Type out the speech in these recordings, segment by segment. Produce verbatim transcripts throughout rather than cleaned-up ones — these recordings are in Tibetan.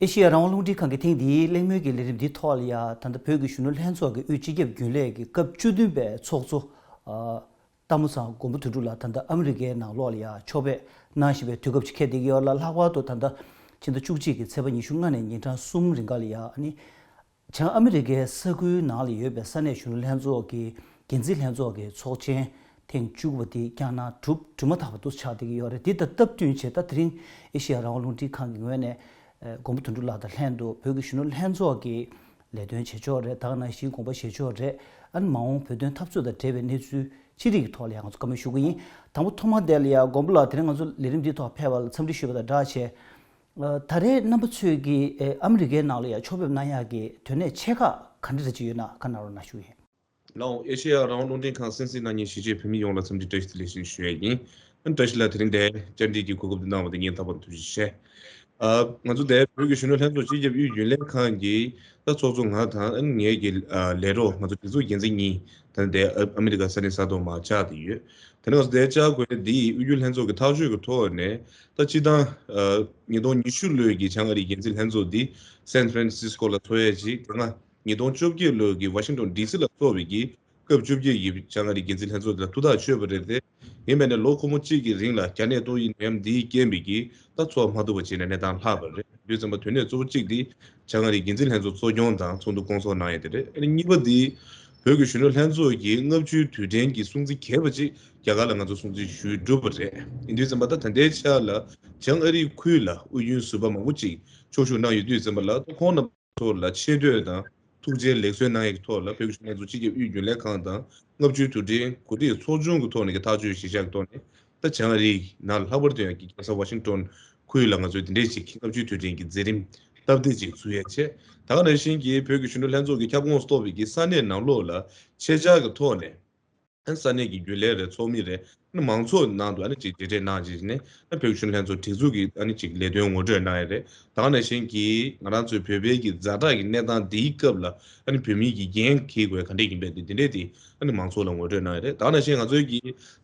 ཨེ་ཤེ་ཡ་རང་དབང་རླུང་འཕྲིན་ཁང་གི་ཐེངས་འདིའི་གླེང་མོལ་གྱི་ལས་རིམ་འདིའི་ཐོག་ལ་ཡ། ད་ལྟ་བོད་ཀྱི་གཞོན་ནུ་ལྷན་ཚོགས་ཀྱི་དབུས་སྤྱི་ཁྱབ་རྒྱུན་ལས་ཀྱི་སྐབས་བཅུ་བདུན་པའི་ཚོགས་གཙོ། ཨ། རྟ་མོ་ཚང་མགོན་པོ་དོན་གྲུབ་ལགས་ད་ལྟ་ཨ་མི་རི་ཀའི་ནང་ལོགས་ལ་ཡ་ཕྱོགས་ཕེབས་གནང་བཞིན་པའི་དུས་སྐབས་ཅིག་འཁེལ་བསྡད་ཀྱི་ཡོད་ལ། ལྷག་པར་དུ་ད་ལྟ་ཕྱི་ཟླ་བཅུ་གཅིག་གི་ཚེས་པ་ཉི་ཤུ་ལྔ་ནས་ཉིན་གྲངས་གསུམ་རིང་ག་ལ་ཡ། ཨ་ནི་བྱང་ཨ་མི་རི་ཀའི་ས་ཁུལ་ནང་ལ་ཡོད་པའི་ས་གནས་གཞོན་ནུ་ལྷན་ཚོགས་ཀྱི་འགན་འཛིན་ལྷན་ཚོགས་ཀྱི་ཚོགས་ཆེན་ཐེངས་བཅུ་དགུ་པ་དེ་བསྐྱངས་གནང་གྲུབ་གྲུབ་མ་ཐག་པ་དུ་ཆགས་བསྡད་ཀྱི་ཡོད་རེད། དེ་དང་སྟབས་བསྟུན་བྱས། ད་དེ་རིང་ཨེ་ཤེ་ཡ་རང་དབང་རླུང་འཕྲིན་ཁང་གི་ངོས་ནས་ཨ། མགོན་པོ་དོན་གྲུབ་ལགས་དང་ལྷན་དུ་བོད་ཀྱི་གཞོན་ནུ་ལྷན་ཚོགས་ཀྱི་ལས་དོན་བྱེད་ཕྱོགས་རེད། ད་ག་ནང་བཞིན་དགོངས་པ་བཞེས་ཕྱོགས་རེད། ཨ་ནི་མ་འོངས་བོད་དོན་འཐབ་རྩོད་དང་འབྲེལ་བའི་གནས་ཚུལ་ཅི་རིགས་ཀྱི་ཐོག་ལ་ཡང་ང་ཚོ་བཀའ་མོལ་ཞུ་གི་ཡིན། དང་པོ་ཐོག་མ་དེ་ལ་ཡང་མགོན་པོ་ལགས་དེ་རིང་ང་ཚོ་ལས་རིམ་འདིའི་ཐོག་ཕེབས་པ་ལ་འཚམས་འདྲི་ཞུས་པ་དང་སྦྲགས་བྱས། ཨ། ད་རེས་རྣམ་པ་ཚོས་ཀྱིས་ཨ་མི་རི་ཀའི་ནང་ལ་ཡང་ཕྱོགས་ཕེབས་གནང་ཡག་གི་དོན་གནད་ཆེ་ཁག་ག་འདྲ་ཅིག་ཡོད་ན་ཁ་ནང་རོགས་གནང་ཞུ་ཡིན། ལའོ། ཨེ་ཤེ་ཡ་རང་དབང་རླུང་འཕྲིན་ཁང་གསན་གཟིགས་གནང་མཁན་གཞིས་བྱེས་བོད་མི་ཡོངས་ལ་འཚམས་འདྲི་བཀྲ་ཤིས་བདེ་ལེགས་ཞེས་ཞུ་ཡ་ཡིན། ཨ། བཀྲ་ཤིས་ལགས་དེ་རིང་འདིར་བཅར་འདྲི་གི་གོ་སྐབས་འདི་གནང་བ་དེ་ངས་ད་བར་ཐུགས་རྗེ་ཆེ། ཨ། ང་ཚོ་འདིར་བོད་ཀྱི་གཞོན་ནུ་ལྷན་ཚོགས་སྤྱི་ཁྱབ་དབུས་རྒྱུན་ལས་ཁང་གི་ད་ཚོགས་གཙོ་ང་དང་། ཨ་ནི་ངེད་ཀྱི་ཨ་ལས་རོགས། ང་ཚོ་སྒྲིག་འཛུགས་འགན་འཛིན་གཉིས་ད་ལྟ་འདིར་ཨ་ཨ་མི་རི་ཀ་ས་གནས་ས་ཐོག་མར་བཅར་བསྡད་ཡོད། དེ་ནས་ང་ཚོ་འདིར་བཅར་དགོས་ཡ་འདི་དབུས་རྒྱུན་ལྷན་ཚོགས་ཀྱི་ཐག་གཅོད་ཀྱི་ཐོག་ནས། ད་སྤྱིར་བཏང་ཨ་ཉིས་སྟོང་ཉི་ཤུ་ལོའི་གི་བྱང་ཨ་རིའི་འགན་འཛིན་ལྷན་ཚོགས་འདི་སན་ཧྥ་རན་སིས་ཀོ་ལ་ཚོགས་ཡ་ཅིག་དེ་སྔ་ཉིས་སྟོང་བཅོ་བརྒྱད་ལོའི་གི་ཝ་ཤིང་ཏོན་ཌི་སི་ལ་ཚོགས་པའི་གི་སྐབས་བཅོ་བརྒྱད་ཀྱི་བྱང་ཨ་རིའི་འགན་འཛིན་ལྷན་ཚོགས་དེ་ལ་ཐུགས་ཐག་ཆོད་པ་རེད་དེ། ཡིན་པས་ན་ལོ་འཁོར་མོ་གཅིག་གི་རིང་ལ་རྒྱ་ནད་ཏོག་དབྱིབས་ནད་ཡམས་འདིའི་རྐྱེན་པས་ཀྱི་ད་ཚོགས་མ་ཐུབ་པ་བྱས་ནས་གནས་སྟངས་ལྷག་པ་རེད། དུས་ཙམ་པ་དོན་གནད་གཙོ་བོ་གཅིག་འདི་བྱང་ཨ་རིའི་འགན་འཛིན་ལྷན་ཚོགས་གཙོ་སྐྱོང་དང་ཚོགས་འདུ་སྐོང་ཚོགས་གནང་ཡ་དེ་རེད། ཨ་ནི་གཉིས་པ་འདི་བོད་ཀྱི་གཞོན་ནུ་ལྷན་ཚོགས་ཀྱི་ལྔ་བཅུའི་དུས་དྲན་གྱི་སྲུང་བརྩི་གལ་པོ་ཅིག་རྒྱ་གར་ལ་ང་ཚོ་སྲུང་བརྩི་ཞུས་གྲུབ་པ་རེད། ཡིན་དུས་ཙམ་པ་ད་ད་ལྟའི་ཆར་ལ་བྱང་ཨ་རིའི་ཁུལ་ལ་དབུས་རྒྱུན་ཟུར་པ་མང་པོ་ཅིག་ཕྱོགས་བཞུགས་གནང་ཡོད་དུས་ཙམ་པ་ལ། ད་ཁོང་རྣམ་ཚོ་ལ་ཆེ་བསྟོད་དང་ཐུགས་རྗེ་ལེགས་གསོལ་གནང་ཡས་ཀྱི་ཐོག་ལ་བོད་ཀྱི་གཞོན་ནུ་ལྷན་ཚོགས་སྤྱི་ཁྱབ་དབུས་རྒྱུན་ལས་ཁང་དང་ལྔ་བཅུའི་དུས་དྲན་གོ་སྒྲིག་ཚོགས་ཆུང་གི་ཐོག་ནས་ཀྱི་ཐག་གཅོད་གཞིར་བཞག་གི་ཐོག་ནས། ད་བྱང་ཨ་རིའི་ནང་ལ་ལྷག་པར་དུ་ཡང་གི་རྒྱལ་ས་ཝ་ཤིང་ཏོན་ཁུལ་ལ་ང་ཚོས་འདི་འདྲའི་ཞིག་ལྔ་བཅུའི་དུས་དྲན་གྱི་མཛད་རིམ་སྟབས་བདེ་ཅིག་ཚུགས་ཡ་བྱས། ད་ག་ནང་བཞིན་གྱི་བོད་ཀྱི་གཞོན་ནུ་ལྷན་ཚོགས་ཀྱི་ཁྱབ་ཁོངས་སུ་གཏོགས་པའི་གི་ས་གནས་ནང་ལོགས་ལ་ཆེད་བཅར་གྱི་ཐོག་ནས། ཨ་ནི་ས་གནས་ཀྱི་རྒྱུན་ལས་རེད། ཚོགས་མི་རེད། ཨ་ནི་མང་ཚོགས་ནང་དུ་ཨ་ནི་ཅིག་མཇལ་འཕྲད་གནང་བྱས་ནས། ཨ་ནི་བོད་ཀྱི་གཞོན་ནུ་ལྷན་ཚོགས་སྒྲིག་འཛུགས་ཀྱི་ཨ་ནི་ཅིག་ལས་དོན་ངོ་སྤྲོད་གནང་ཡ་རེད། ད་ག་ནང་བཞིན་གྱི་ང་རང་ཚོའི་བོད་པའི་གི་ཛ་དྲག་གི་གནས་སྟངས་འདིའི་སྐབས་ལ་ཨ་ནི་བོད་མིའི་གི་འགན་འཁྱེར་དགོས་ག་འདྲས་ཡིན་པས་འདི་འདི་འདྲས་དེ་ཨ་ནི་མང་ཚོགས་ལ་ངོ་སྤྲོད་གནང་ཡ་རེད། ད་ག་ནང་བཞིན་ང་ཚོའི་གི་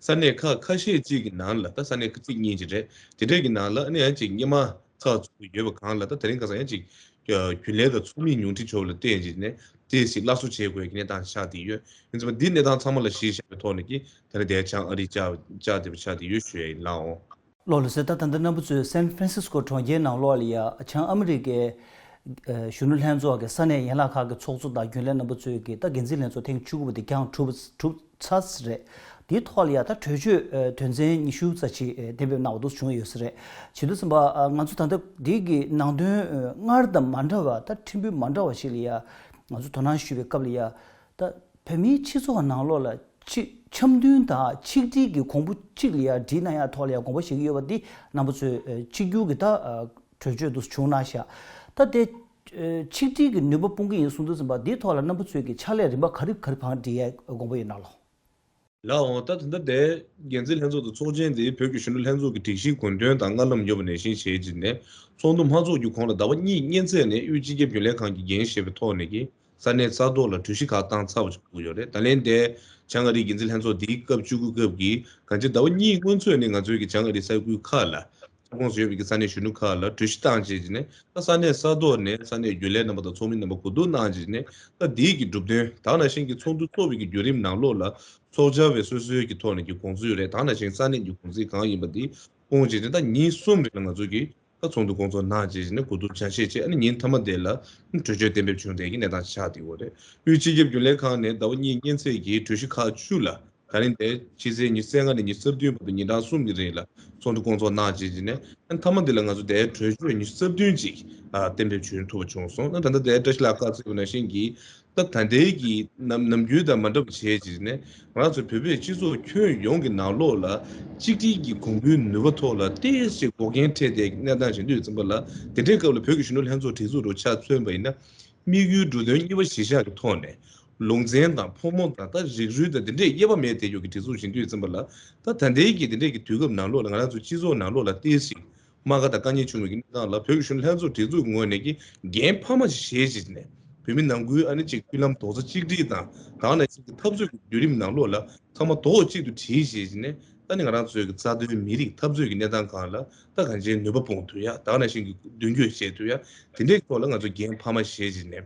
ས་གནས་ཁག་ཁ་ཤས་ཅིག་གི་ནང་ལ། ད་ས་གནས་ཁག་གཅིག་གཉིས་ཅིག་རེད། དེ་འདྲས་ཀྱི་ནང་ལ་ཨ་ནི་ཡང་ཅིག་སྔོན་མ་ཚགས་ཚུད་པོ་ཡོད་པ་གང་ལ་ད་དེ་རིང་ཁ་སང་ཡང་ཅིག་རྒྱུན་ལས་དང་ཚོགས་མི་ཉུང་འཕྲི་ཆེ་བ་ལ་བརྟེན་བྱས་ནས་དེ་ཞིག་སླར་གསོ་བྱེད་དགོས་ཀྱི་གནས་སྟངས་ཆགས་བསྡད་ཡོད། ཡིན་ཙང་འདི་གནས་སྟངས་ཚང་མ་ལ་གཞི་བཞག་པའི་ཐོག་ནས་ཀྱི་ད་ནི་དེ་བྱང་ཨ་རི་བཅར་བཅར་བསྡད་པ་ཆགས་བསྡད་ཡོད་ཞུ་ཡ་ཡིན། ལགས་འོང་། ལགས་ལགས་སོ། ད་ད་ལྟ་རྣམ་པ་ཚོས་སན་ཧྥ་རན་སིས་ཀོ་གྲོང་ཁྱེར་ནང་ལོགས་ལ་ཡ་བྱང་ཨ་མི་རི་ཀའི་ཨ་གཞོན་ནུ་ལྷན་ཚོགས་ཀྱི་ས་གནས་ཡན་ལག་ཁག་གི་ཚོགས་གཙོ་དང་རྒྱུན་ལས་རྣམ་པ་ཚོས་ཀྱི་ད་འགན་འཛིན་ལྷན་ཚོགས་ཐེངས་བཅུ་དགུ་པ་དེ་བསྐྱངས་གྲུབ་གྲུབ་ཚར་ས་རེད། དེའི་ཐོག་ལ་ཡ་ད་གྲོས་ཆོད་ཨ་དོན་ཚན་ཉི་ཤུ་ཙམ་ཅིག་ཨ་གཏན་འབེབས་གནང་བ་འདུག་བྱུང་ཡོད་ས་རེད། བྱེད་དུས་ཙམ་པ་ཨ་ང་ཚོ་ད་ལྟ་འདི་གི་ནང་དོན་ཨ་སྔར་དང་མ་འདྲ་བ། ད་ཕྲན་བུ་མ་འདྲ་བ་ཞིག་ལ་ཡ་ང་ཚོ་དོ་སྣང་ཞུས་པའི་སྐབས་ལ་ཡ། ད་བོད་མིའི་སྤྱི་ཚོགས་ནང་ལོགས་ལ་ཆི་འཆམ་མཐུན་དང་ཆིག་སྒྲིལ་གྱི་གོང་བུ་གཅིག་ལ་ཡ་སྒྲིལ་གནང་ཡ་ཐོག་ལ་ཡ་དགོངས་པ་བཞེས་ཀྱི་ཡོད་པ་འདི་རྣམ་པ་ཚོས་ཨ་གཅིག་གྱུར་གྱི་ད་ཨ་གྲོས་ཆོད་འདུག་བྱུང་གནང་ཤག་ད་དེ་ཨ་ཆིག་སྒྲིལ་གྱི་ནུས་པ་སྤུངས་ཀྱི་ཡིན་གསུངས་དུས་ཙམ་པ་འདིའི་ཐོག་ལ་རྣམ་པ་ཚོས་ཀྱི་ཕྱག་ལས་རིམ་པ་ག་རེ་ག་རེ་བང་སྒྲིག་ཡ་དགོངས་པ་ཡོད་ན་ལགས། ལགས་འོང་། ད་ད་ལྟ་དེ་འགན་འཛིན་ལྷན་ཚོགས་དང་ཚོགས་ཆེན་དེ་བོད་ཀྱི་གཞོན་ནུ་ལྷན་ཚོགས་ཀྱི་སྒྲིག་གཞིའི་དགོངས་དོན་དང་སྔར་ལམ་ཡོད་པ་ནང་བཞིན་བྱས་བྱས་ནས་ཚོགས་འདུ་མ་ཚོགས་རྒྱུ་གོང་ལ་ཟླ་བ་གཉིས་མཉམ་ཚད་ནས་དབུས་སྤྱི་ཁྱབ་རྒྱུན་ལས་ཁང་གི་འགན་བཞེས་པའི་ཐོག་ནས་ཀྱི་ས་གནས་ས་ཐོག་ལ་གྲོས་གཞི་ཁག་བཏང་ཚར་བ་ཞིག་ཡོད་རེད། ད་ལན་དེ་བྱང་ཨ་རིའི་འགན་འཛིན་ལྷན་ཚོགས་འདིའི་སྐབས་བཅུ་དགུ་སྐབས་ཀྱི་གང་ཅི་ཟླ་བ་གཉིས་སྔོན་ཚོད་ནས་ང་ཚོའི་གི་བྱང་ཨ་རིའི་ས་ཁུལ་ཁག་ལ་ཁྱབ་ཁོངས་སུ་ཡོད་པའི་གི་ས་གནས་གཞོན་ནུ་ཁག་ལ་གྲོས་གཞི་བཏང་བྱས་བྱས་ནས། ད་ས་གནས་ས་ཐོག་ནས་ས་གནས་རྒྱུན་ལས་རྣམ་པ་དང་ཚོགས་མི་རྣམ་པ་གོ་བསྡུར་གནང་བྱས་ནས། ད་འདིའི་གི་གྲུབ་དོན་དེ་ནང་བཞིན་གྱི་ཚོགས་འདུ་ཚོགས་པའི་གི་བརྒྱུད་རིམ་ནང་ལོགས་ལ་ཚོགས་བཅར་བའི་སོ་སོའི་གི་ཐོག་ནས་ཀྱི་དགོངས་ཚུལ་རེད། དེ་ནང་བཞིན་ས་གནས་ཀྱི་དགོངས་ཚུལ་གང་ཡིན་པ་དེ་སྐོང་བྱས་ནས། ད་ཉིན་གསུམ་རིང་ལ་ང་ཚོས་ཀྱི་ད་ཚོགས་འདུ་སྐོང་ཚོགས་གནང་བྱས་ནས་གོ་བསྡུར་ཆ་ཤས་བྱས། ཨ་ནི་ཉིན་མཐའ་མ་དེ་ལ་གྲོས་ཆོད་གཏན་འབེབས་བྱུང་བསྡད་ཀྱི་གནས་སྟངས་ཆགས་བསྡད་ཡོད་རེད། དབུས་སྤྱི་ཁྱབ་རྒྱུན་ལས་ཁང་ནས་ཟླ་བ་གཉིས་མཉམ་ཚད་ཀྱི་གྲོས་གཞི་ཁག་བཅུ་ལ། ད་རིང་དེ་ཕྱི་ཚེས་ཉི་ཤུ་རྩ་ལྔ་ནས་ཉི་ཤུ་རྩ་བདུན་བར་དུ་ཉིན་གྲངས་གསུམ་གྱི་རིང་ལ་ཚོགས་འདུ་སྐོང་ཚོགས་གནང་བྱས་བྱས་ནས། ཨ་ནི་མཐའ་མ་འདི་ལ་ང་ཚོ་དེའི་གྲོས་ཆོད་ཉི་ཤུ་རྩ་བདུན་ཅིག་ཨ་གཏན་འབེབས་བྱུང་ཐུབ་པ་བྱུང་སོང་། ཨ་ནི་ད་ལྟ་དེའི་བཀྲ་ཤིས་ལགས་བཀའ་སྩལ་བ་ནང་བཞིན་གྱི་ད་ད་ལྟའི་གི་ནམ་ནམ་རྒྱུན་དང་མ་འདྲ་བ་བྱས་བྱས་ནས། ང་རང་ཚོ་བོད་པའི་སྤྱི་ཚོགས་ཁྱོན་ཡོངས་ཀྱི་ནང་ལོགས་ལ་གཅིག་སྒྲིལ་གྱི་གོང་བུའི་ནུས་པ་ཐོག་ལ་ཏོག་ཙམ་འགོག་རྐྱེན་འཕྲད་བསྡད་ཀྱི་གནས་སྟངས་ཤིག་འདུག་ཙམ་པ་ལ། དེ་འདྲའི་སྐབས་ལ་བོད་ཀྱི་གཞོན་ནུ་ལྷན་ཚོགས་སྒྲིག་འཛུགས་རུ་ཆ་མཚོན་པ་ཡིན་ན། དམིགས་ཡུལ་འགྲོ་དོན་གཉིས་པ་གཞིར་བཞག་གི་ཐོག་ནས་ལུང་ཚན་དང་ཕོ་མོ་དང་ད་རིགས་རུས་དང་དེ་འདྲས་དབྱེ་བ་མེད་དེ་ཡོད་ཀྱི་སྒྲིག་འཛུགས་ཤིག་འདུག་ཙམ་པ་ལ། ད་ད་ལྟའི་གི་དེ་འདྲས་ཀྱི་དུས་སྐབས་ནང་ལོགས་ལ་ང་རང་ཚོ་སྤྱི་ཚོགས་ནང་ལོགས་ལ་ཏོག་ཙམ་རྨ་ཁ་དང་དཀའ་ངལ་བྱུང་བའི་གི་གནས་སྟངས་ལ། བོད་ཀྱི་གཞོན་ནུ་ལྷན་ཚོགས་སྒྲིག་འཛུགས་ཀྱི་ངོས་ནས་ཀྱི་འགན་འཕར་མ་ཞིག་བཞེས་བྱས་ནས། བོད་མི་ནང་ཁུལ་ཨ་ནི་ཅིག་མཐུན་ལམ་རྡོག་རྩ་གཅིག་སྒྲིལ་དང་། གང་ལ་ཅིག་གི་འཐབ་རྩོད་ཀྱི་བརྒྱུད་རིམ་ནང་ལོགས་ལ་ཚང་མ་རྡོག་གཅིག་ཏུ་སྒྲིལ་བྱས་བྱས་ནས། ད་ནི་ང་རང་ཚོའི་གི་རྩ་དོན་མི་རིགས་འཐབ་རྩོད་ཀྱི་གནས་སྟངས་སྒང་ལ་ད་གང་ཅིའི་ནུས་པ་སྤུངས་ཐུབ་ཡ། ད་ག་ནང་བཞིན་གྱི་མདུན་སྐྱོད་བྱེད་ཐུབ་ཡ། དེ་འདྲའི་ཐོག་ལ་ང་ཚོ་འགན་འཕར་མ་བཞེས་བྱས་ནས།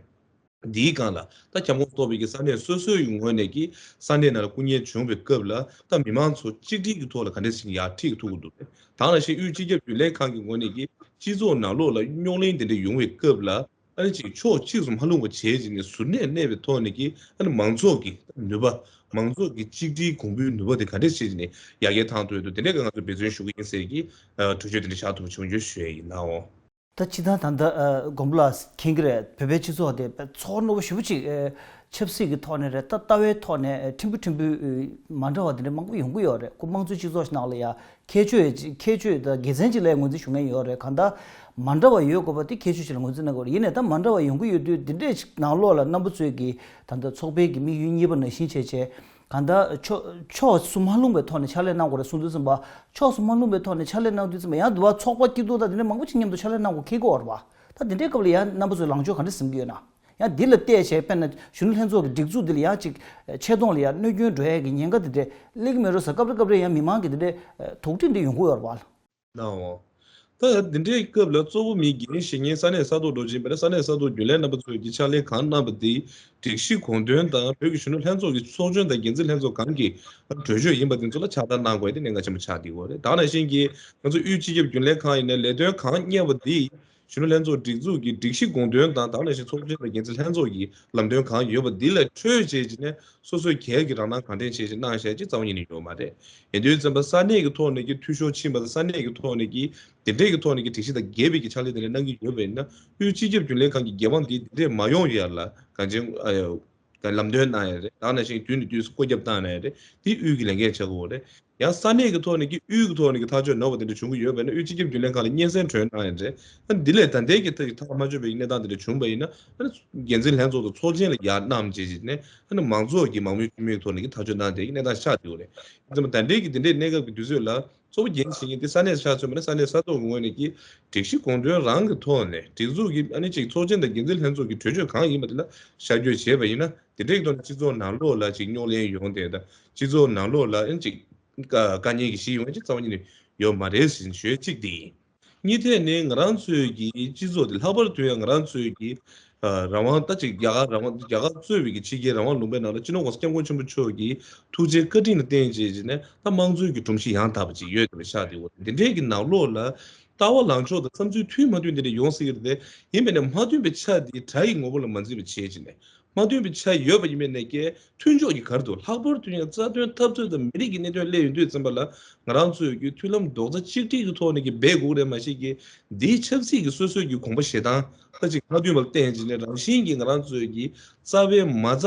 འདིའི་སྒང་ལ་ད་ཁྱབ་ཁོངས་གཏོགས་པའི་གི་ས་གནས་སོ་སོའི་གི་ངོས་ནས་ཀྱི་ས་གནས་ནང་ལ་སྐུ་ངལ་བྱུང་བའི་སྐབས་ལ་ད་མི་མང་ཚོ་གཅིག་སྒྲིལ་གྱི་ཐོག་ལ་ག་འདྲ་ཞིག་ཡར་ཁྲིད་ཐུབ་ཀྱི་འདུག་ད་ག་ནང་བཞིན་དབུས་སྤྱི་ཁྱབ་རྒྱུན་ལས་ཁང་གི་ངོས་ནས་ཀྱི་སྤྱི་ཚོགས་ནང་ལོགས་ལ་རྙོག་གླེང་དེ་འདྲ་ཡོང་བའི་སྐབས་ལ། ཨ་ནི་ཅིག་ཕྱོགས་གཅིག་ཏུ་མ་ལྷུང་བ་བྱས་བྱས་ནས་ཟུར་ནས་གནས་པའི་ཐོག་ནས་ཀྱི་ཨ་ནི་མང་ཚོགས་ཀྱི་ནུས་པ། མང་ཚོགས་ཀྱི་གཅིག་སྒྲིལ་གོང་བུའི་ནུས་པ་དེ་ག་འདྲས་བྱས་བྱས་ནས་ཡར་རྒྱས་བཏང་ཐུབ་ཡོད་དོ། དེ་འདྲས་ཀྱི་ང་ཚོ་འབད་བརྩོན་ཞུ་གི་ཡིན་ཟེར་གྱི་ཨ་གྲོས་ཆོད་དེ་འདྲ་བཞག་ཐུབ་པ་བྱུང་ཡོད་ཞུ་ཡས་ཡིན་ནའོ། ད་སྤྱིར་བཏང་ད་ལྟ་ཨ་མགོན་པོ་ལགས་མཁྱེན་གྱི་རེད། བོད་པའི་སྤྱི་ཚོགས་དེ་ཚོར་རྣོ་པོ་ཞེ་པོ་ཅིག་ཨ་ཆབ་སྲིད་ཀྱི་ཐོག་ནས་རེད། ད་ལྟ་བའི་ཐོག་ནས་ཨ་ཕྲན་བུ་ཕྲན་བུ་ཨ་མ་འདྲ་བ་དེ་འདྲ་མང་པོ་ཡོང་གི་ཡོད་རེད། ཁོ་དམངས་གཙོའི་སྤྱི་ཚོགས་ཤིག་ནང་ལ་ཡ་ཁྱད་ཆོས་ཁྱད་ཆོས་དང་དགེ་མཚན་ཅིག་ལ་ངོས་འཛིན་ཞུ་མཁན་ཡོད་རེད། གང་ལྟར་མ་འདྲ་བ་ཡོད་དགོས་པ་དེ་ཁྱད་ཆོས་ཅིག་ལ་ངོས་འཛིན་གནང་དགོས་རེད། ཡིན་ནའི་ད་མ་འདྲ་བ་ཡོང་གི་ཡོད་དུས་འདི་འདྲས་ཅིག་ནང་ལོགས་ལ་རྣམ་པ་ཚོས་ཀྱིས་ད་ལྟ་ཚོགས་པའི་གི་དམིགས་ཡུལ་གཉིས་པ་ནང་བཞིན་བྱས་བྱས་གང་ལྟར་ཕྱོགས་ཕྱོགས་སུ་མ་ལྷུང་བའི་ཐོག་ནས་ཕྱག་ལས་གནང་དགོས་རེད་གསུངས་དུས་ཙམ་པ། ཕྱོགས་སུ་མ་ལྷུང་བའི་ཐོག་ནས་ཕྱག་ལས་གནང་དུས་ཙམ་པ་ཡང་དུ་བ་ཚོགས་པ་སྐྱིད་སྡུག་དང་དེ་འདྲ་མང་པོ་ཅིག་མཉམ་དུ་ཕྱག་ལས་གནང་དགོས་འཁེལ་གྱི་ཡོད་རེད་པ། ད་དེ་འདྲའི་སྐབས་ལ་ཡང་རྣམ་པ་ཚོས་ལངས་ཕྱོགས་ག་འདྲ་ཟིན་གྱི་ཡོད་ན། ཡང་འདི་ལ་བལྟས་བྱས་དཔེར་ན་གཞོན་ནུ་ལྷན་ཚོགས་ཀྱི་སྒྲིག་འཛུགས་འདི་ལ་ཡང་ཅིག་ཆེ་མཐོང་ལ་ཡང་གནོད་སྐྱོན་འགྲོ་ཡས་ཀྱི་ཉེན་ཁ་འདི་འདྲ་སླེབས་ཀྱི་མེད་འགྲོ་ཟེར། སྐབས་རེ་སྐབས་རེ་ཡང་མི་མང་གི་འདི་འདྲ་དོགས་འདྲི་འདི་ཡོང་གི་ཡོད་རེད་པ། གནང་འོང་། ད་འདི་འདྲའི་སྐབས་ལ་གཙོ་བོ་མི་འགན་བཞེས་མཁན་ས་གནས་ས་ཐོག་འགྲོ་བཞིན་པ་ནས་ས་གནས་ས་ཐོག་རྒྱུན་ལས་རྣམ་པ་ཚོས་ཀྱི་ཕྱག་ལས་གང་གནང་པ་དེ་སྒྲིག་གཞི་དགོངས་དོན་དང་བོད་ཀྱི་གཞོན་ནུ་ལྷན་ཚོགས་ཀྱི་ཚོགས་ཆེན་དང་འགན་འཛིན་ལྷན་ཚོགས་གང་གི་གྲོས་ཆོད་ཡིན་པ་དེ་ཚོ་ལ་ཕྱག་བསྟར་གནང་དགོས་དེ་གནད་འགག་ཆེན་པོ་ཆགས་བསྡད་ཡོད་རེད། ད་ག་ནང་བཞིན་གྱི་ང་ཚོ་དབུས་སྤྱི་ཁྱབ་རྒྱུན་ལས་ཁང་ཡིན་ནའི་ལས་དོན་གང་གཉེར་བ་དེ། གཞོན་ནུ་ལྷན་ཚོགས་སྒྲིག་འཛུགས་ཀྱི་སྒྲིག་གཞི་དགོངས་དོན་དང་ད་ག་ནང་བཞིན་ཚོགས་ཆེན་དང་འགན་འཛིན་ལྷན་ཚོགས་ཀྱི་ལམ་སྟོན་གང་ཡོད་པ་འདི་ལས་འཕྲོས་བྱས་ཀྱི་ནས་སོ་སོའི་སྒེར་གྱི་རང་སྣང་གང་དྲན་བྱས་ཀྱི་གནང་བཞག་ཅིག་རྩ་བ་ཉིད་ནས་ཡོད་མ་རེད། ཡིན་དུས་ཙམ་པ་ས་གནས་ཀྱི་ཐོག་ནས་ཀྱི་འཐུས་ཤོར་ཕྱིན་པ་དང་ས་གནས་ཀྱི་ཐོག་ནས་ཀྱི་དེ་འདྲས་ཀྱི་ཐོག་ནས་ཀྱི་སྒྲིག་གཞི་དང་འགལ་བའི་ཀྱི་ཕྱག་ལས་དེ་འདྲ་གནང་གི་ཡོད་པ་ཡིན་ན་དབུས་སྤྱི་ཁྱབ་རྒྱུན་ལས་ཁང་གི་འགན་དབང་འདི་དེ་འདྲས་མ་ཡོང་ཡ་ལ་གང་ཅི། ལམ་སྟོན་གནང་ཡ་རེད། ད་ག་ནང་བཞིན་དུས་ནས་དུས་སུ་བཀོད་ཁྱབ་བཏང་གནང་ཡ་རེད། དེ་དབུས་ཀྱི་ལས་འགན་ཆགས་ཀྱི་ཡོད་རེད། ཡང་ས་གནས་ཀྱི་ཐོག་ནས་ཀྱི་དབུས་ཀྱི་ཐོག་ནས་ཀྱི་ཐག་གཅོད་ནོར་བ་དེ་འདྲ་བྱུང་གི་ཡོད་པ་ཡིན་ན་དབུས་སྤྱི་ཁྱབ་རྒྱུན་ལས་ཁང་ལ་སྙན་སེང་གྲོས་གནང་ཡ་རེད། ཨ་འདི་ལས་ད་ལྟའི་གི་ཐག་ཐག་མ་ཆོད་པའི་གནས་སྟངས་དེ་འདྲ་བྱུང་བ་ཡིན་ན་ཨ་འགན་འཛིན་ལྷན་ཚོགས་དང་ཚོགས་ཆེན་ལ་ཡར་བསྣམས་བྱས་བྱས་ནས་ཨ་ནི་མང་ཚོགས་ཀྱི་མང་མོས་དཀྱུས་མའི་ཐོག་ནས་ཀྱི་ཐག་གཅོད་གནང་བསྡད་ཀྱི་གནས་སྟངས་ཆགས་བསྡད་ཡོད་རེད། ཡིན་ཙང་ད་ལྟའི་གི་དེ་འདྲའི་གནས་སྐབས་ཀྱི་དུས་ཚོད་ལ། གཙོ་བོ་འགན་འཁྱེར་མཁན་དེ་ས་གནས་ཆ་མཚོན་པ་ན་ས་གནས་ས་ཐོག་གི་ངོས་ནས་ཀྱི་སྒྲིག་གཞི་དགོངས་དོན་རང་གི་ཐོག་ནས་སྒྲིག་འཛུགས་ཀྱི་ཨ་ནི་ཅིག་ཚོགས་ཆེན་དང་འགན་འཛིན་ལྷན་ཚོགས་ཀྱི་གྲོས་ཆོད་གང་ཡིན་པ་དེ་ལ་ཤར་བསྐྱོད་བྱས་པ་ཡིན་ན་དེ་འདྲའི་ཐོག་ནས་སྤྱི་ཚོགས་ནང་ལོགས་ལ་ཅིག་རྙོག་གླེང་ཡོང་དེ་དང་སྤྱི་ཚོགས་ནང་ལོགས་ལ་ཨ་ནི་ཅིག་དཀའ་དཀའ་ངལ་གྱི་གཞི་ཡོང་ཡ་ཅིག་རྩ་བ་ཉིད་ནས་ཡོད་མ་རེད་ཟེར་ཞུ་ཡ་གཅིག་དེ་ཡིན། གཉིས་ཐད་ནས་ང་རང་ཚོའི་གི་སྤྱི་ཚོགས་དེ་ལྷག་པར་དུ་ཡང་ང་རང་ཚོའི་གི་ཨ་རང་དབང་ད་ཅིག་རྒྱ་གར་རང་དབང་རྒྱ་གར་གཙོས་པའི་གི་ཕྱི་རྒྱལ་རང་དབང་ལུང་པའི་ནང་ལ་སྤྱི་ནོར་༸གོང་ས་༸སྐྱབས་མགོན་ཆེན་པོ་མཆོག་གི་ཐུགས་རྗེ་བཀའ་དྲིན་ལ་བརྟེན་བྱས་བྱས་ནས་ད་དམངས་གཙོའི་གི་སྒྲོམ་གཞི་ཡང་དག་པ་ཅིག་ཡོད་པ་ཤག་དེ་འོ་དེ་འདྲའི་གི་ནང་ལོགས་ལ་ལྟ་བ་ལངས་ཕྱོགས་དང་བསམ་ཚུལ་མཐུན་མ་མཐུན་དེ་འདྲ་ཡོང་སྲིད་ཀྱི་རེད་དེ་ཡིན་པས་ན་མ་མཐུན་པའི་ཆ་དེ་དགྲ་ཡི་ངོ་བོ་ལ་མ་འཛིན་པ་བྱས་བྱས་ནས། མ་མཐུན་པའི་ཆ་ཡོད་པ་ཡིན་པའི་གནས་སྐབས་མཐུན་ཕྱོགས་ཀྱི་ག་རེ་འདུག་ལྷག་པར་དུ་ཡང་རྩ་དོན་འཐབ་རྩོད་དང་མི་རིགས་ཀྱི་གནད་དོན་སླེབས་ཡོང་དུས་ཙམ་པ་ལ་ང་རང་ཚོས་ཀྱི་མཐུན་ལམ་རྡོག་རྩ་གཅིག་སྒྲིལ་གྱི་ཐོག་ནས་ཀྱི་འབད་དགོས་རེད་མ་གཞི་ཀྱི་འདིའི་ཆབ་སྲིད་ཀྱི་སོ་སོའི་ཀྱི་དགོངས་པ་བཞེས་སྟངས་ད་ཅིག་མ་མཐུན་པར་བརྟེན་བྱས་ནས་རང་བཞིན་གྱིས་ང་རང་ཚོས་ཀྱི་རྩ་བའི་མ་རྩ་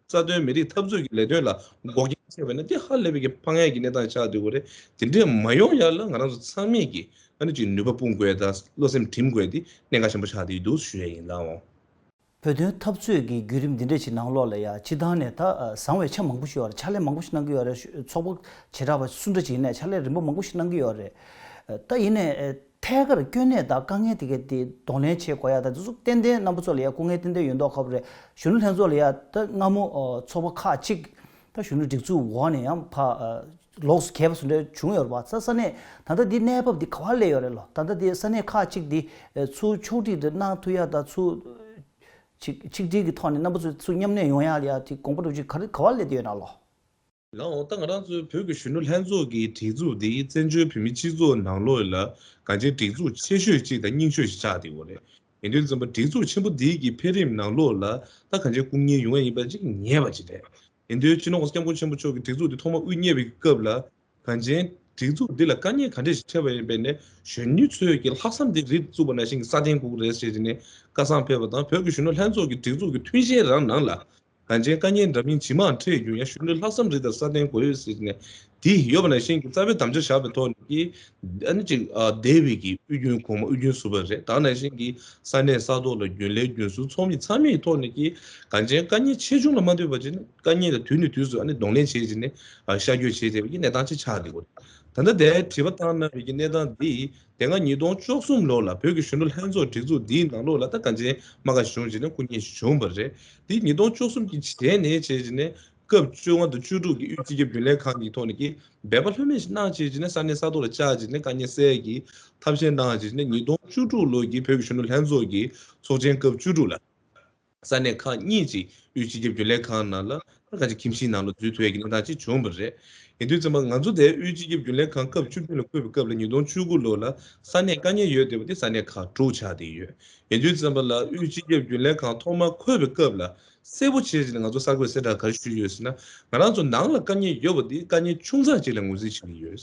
རྩ་དོན་མི་རིགས་འཐབ་རྩོད་ཀྱི་ལས་དོན་ལ་འགོག་རྐྱེན་བྱས་པ་ཡིན་ན་དེ་ཧ་ལས་པའི་ཀྱི་ཕངས་ཡས་ཀྱི་གནས་སྟངས་ཆགས་སྡོད་དགོས་རེད། དེ་འདྲས་མ་ཡོང་ཡ་ལ་ང་རང་ཚོ་ཚང་མས་ཀྱི་ཨ་ནི་ཅིག་ནུས་པ་སྤུངས་དགོས་དང་བློ་སེམས་སྒྲིམ་དགོས་དེ་གནད་འགག་ཆེན་པོ་ཆགས་བསྡད་འདུག་ཞུ་ཡ་ཡིན་ལགས་འོང་། བོད་དོན་འཐབ་རྩོད་ཀྱི་བརྒྱུད་རིམ་འདི་འདྲ་ཞིག་ནང་ལོགས་ལ་ཡ་སྤྱི་བཏང་ནས་ད་བཟང་བའི་ཆ་མང་པོ་ཞིག་ཡོད་རེད། ཕྱག་ལས་མང་པོ་ཞིག་གནང་གི་ཡོད་རེད། ཚོགས་པ་བྱེ་བྲག་པ་སུ་འདྲ་ཅིག་ཡིན་ནའི་ཕྱག་ལས་རིམ་པ་མང་པོ་ཞིག་གནང་གི་ཡོད་རེད། ད་ཡིན་ནའི་ཐད་ཀར་སྐྱོན་གནད་དང་དཀའ་ངལ་དེ་གའི་དེ་གདོང་ལེན་བྱེད་དགོས་ཡ་ད་དེ་ཚོ་ཏན་ཏན་རྣམ་པ་ཚོ་ལ་ཡ་སྐུ་ངལ་ཏན་ཏན་ཡོད་མདོག་ཁ་པོ་རེད། གཞོན་ནུ་ལྷན་ཚོགས་ལ་ཡ་ད་སྔ་མོ་ཚོགས་པ་ཁག་ཅིག་ད་གཞོན་ནུ་སྒྲིག་འཛུགས་འོག་ནས་ཡང་ཕ་ལོགས་སུ་གྱེས་པ་སུ་འདྲ་བྱུང་ཡོད་རེད་པ། ས་ས་གནས་ད་ལྟ་འདི་གནས་བབ་འདི་ག་བ་སླེབས་ཡོད་རེད་ལོ། ད་ལྟ་འདི་ས་གནས་ཁག་ཅིག་འདི་ཚུར་ཕྱོགས་སྒྲིག་འདི་གནང་ཐུབ་ཡ་ད་ཚུར་ཆིག་ཆིག་སྒྲིལ་གྱི་ཐོག་ནས་རྣམ་པ་ཚོ་ཚུར་མཉམ་གནས་ཡོང་ཡ་ལ་ཡ་དེ་དགོངས་པ་འགྲོ་ཅིག་ག་རེ་ག་བ་སླེབས་བསྡད་ཡོད་ན་ལོ། ལགས་འོང་། ད་ང་རང་ཚོའི་བོད་ཀྱི་གཞོན་ནུ་ལྷན་ཚོགས་ཀྱི་སྒྲིག་འཛུགས་འདི་བཙན་བྱོལ་བོད་མིའི་སྤྱི་ཚོགས་ནང་ལོགས་ལ་གང་ཅིའི་སྒྲིག་འཛུགས་ཆེ་ཤོས་གཅིག་དང་རྙིང་ཤོས་ཤིག་ཆགས་བསྡད་ཡོད་རེད། ཡིན་དུས་ཙམ་པ་སྒྲིག་འཛུགས་ཆེན་པོ་འདིའི་གི་འཕེལ་རིམ་ནང་ལོགས་ལ་ད་གང་ཅིའི་སྐུ་ངལ་ཡོང་ཡ་ཡིན་པ་ཅིག་ངེས་པ་ཅིག་རེད། ཡིན་དུས་སྤྱི་ནོར་༸གོང་ས་༸སྐྱབས་མགོན་ཆེན་པོ་མཆོག་གིས་སྒྲིག་འཛུགས་འདི་ཐོག་མ་དབུ་བརྙེས་པའི་སྐབས་ལ་གང་ཅིའི་སྒྲིག་འཛུགས་འདི་ལ་དཀའ་ངལ་ག་འདྲ་ཞིག་འཕྲད་པ་ཡིན་པས་ནས་གཞོན་ནུ་ཚོས་ཀྱི་ལྷག་བསམ་འདི་རི་བཙུགས་པ་ནང་བཞིན་གྱི་སྲ་བརྟན་དགོས་ཀྱི་རེད་ཟེར་ནས་བཀའ་བསམ་ཕེབས་པ་དང་བོད་ཀྱི་གཞོན་ནུ་ལྷན་ཚོགས་ཀྱི་སྒྲིག་འཛུགས་ཀྱི་མཐུན་གཞིའི་རང་ནང་ལ། གངས་ཅན་དཀའ་ངལ་འདྲ་མིན་ཇི་མང་འཕྲད་རྒྱུ་ཡང་གཞོན་ནུ་ལྷག་བསམ་རེ་དང་སྲ་བརྟན་དགོས་ཡོད་ཟེར་ནས་དེ་ཡོད་པ་ནང་བཞིན་གྱི་རྩ་བའི་དམ་བཅའ་བཞག་པའི་ཐོག་ནས་ཀྱི་ཨ་ནི་ཅིག་ཨ་འདས་པའི་གི་དབུས་རྒྱུན་གོང་མ་དབུས་རྒྱུན་ཟུར་པ་རེད། ད་ནང་བཞིན་གྱི་ས་གནས་ས་ཐོག་ལ་རྒྱུན་ལས་རྒྱུན་ཟུར་ཚོགས་མི་ཚང་མའི་ཐོག་ནས་ཀྱི་གངས་ཅན་དཀའ་ངལ་ཆེ་ཆུང་ལ་མ་ལྟོས་པ་བྱས་ནས་དཀའ་ངལ་ལ་དུས་ནས་དུས་སུ་ཨ་ནི་གདོང་ལེན་བྱས་བྱས་ནས་ཨ་ཤར་བསྐྱོད་བྱས་བསྡད་པའི་གི་གནས་སྟངས་ཅིག་ཆགས་བསྡད་ཡོད་རེད། ད་ལྟ་དེ་དྲི་བ་བཏང་གནང་བའི་གི་གནས་སྟངས་འདི། དེ་སྔ་ཉིས་སྟོང་བཅུ་གསུམ་ལོ་ལ་བོད་ཀྱི་གཞོན་ནུ་ལྷན་ཚོགས་སྒྲིག་འཛུགས་འདིའི་ནང་ལོགས་ལ་ད་གངས་ཅན་རྨ་ཁ་བྱུང་བྱས་ནས་སྐུ་ཉིད་བྱུང་བ་རེད། འདི་ཉིས་སྟོང་བཅུ་གསུམ་གྱི་རྗེས་ནས་བྱས་བྱས་ནས་ སྐབས་བཅོ་ལྔ་དང་བཅུ་དྲུག་གི་དབུས་སྤྱི་ཁྱབ་རྒྱུན་ལས་ཁང་གི་ཐོག་ནས་ཀྱི་འབད་པ་ལྷོད་མེད་ཞིག་གནང་བྱས་བྱས་ནས་ས་གནས་ས་ཐོག་ལ་བཅར་བྱས་ནས་དཀའ་ངལ་སེལ་ཡས་ཀྱི་ཐབས་ཤེས་གནང་བྱས་བྱས་ནས་ཉིས་སྟོང་བཅུ་དྲུག་ལོ་གི་བོད་ཀྱི་གཞོན་ནུ་ལྷན་ཚོགས་ཀྱི་ཚོགས་ཆེན་སྐབས་བཅུ་དྲུག་ལ། ས་གནས་ཁག་གཉིས་ཀྱི་དབུས་སྤྱི་ཁྱབ་རྒྱུན་ལས་ཁང་ནང་ལ་ཁ་ཅིག་ཁྱིམ་གཞིས་ནང་ལ་འཛུལ་ཐུབ་ཡས་ཀྱི་གནས་སྟངས་ཅིག་བྱུང་བ་རེད། ཡིན་དུས་ཙམ་པ་ང་ཚོ་དེ་དབུས་སྤྱི་ཁྱབ་རྒྱུན་ལས་ཁང་སྐབས་བཅུ་བདུན་ལ་བསྐོས་པའི་སྐབས་ལ་ཉིས་སྟོང་བཅུ་དགུ་ལོ་ལ་ས་གནས་དཀའ་ངལ་ཡོད་བསྡད་པ་དེ་ས་གནས་ཁག་དྲུག་ཆགས་བསྡད་ཡོད། ཡིན་དུས་ཙམ་པ་ལ་དབུས་སྤྱི་ཁྱབ་རྒྱུན་ལས་ཁང་ཐོག་མར་བསྐོས་པའི་སྐབས་ལ་གསལ་པོ་བྱས་བྱས་ནས་ང་ཚོ་གསར་འགོད་གསལ་བསྒྲགས་ག་རེ་ཞུས་ཡོད་ཟེར་ན། ང་རང་ཚོ་ནང་ལ་དཀའ་ངལ་ཡོད་པ་དེ་དཀའ་ངལ་ཆུང་ཙག་ཅིག་ལ་ངོས་འཛིན་བྱེད་ཀྱི་ཡོད།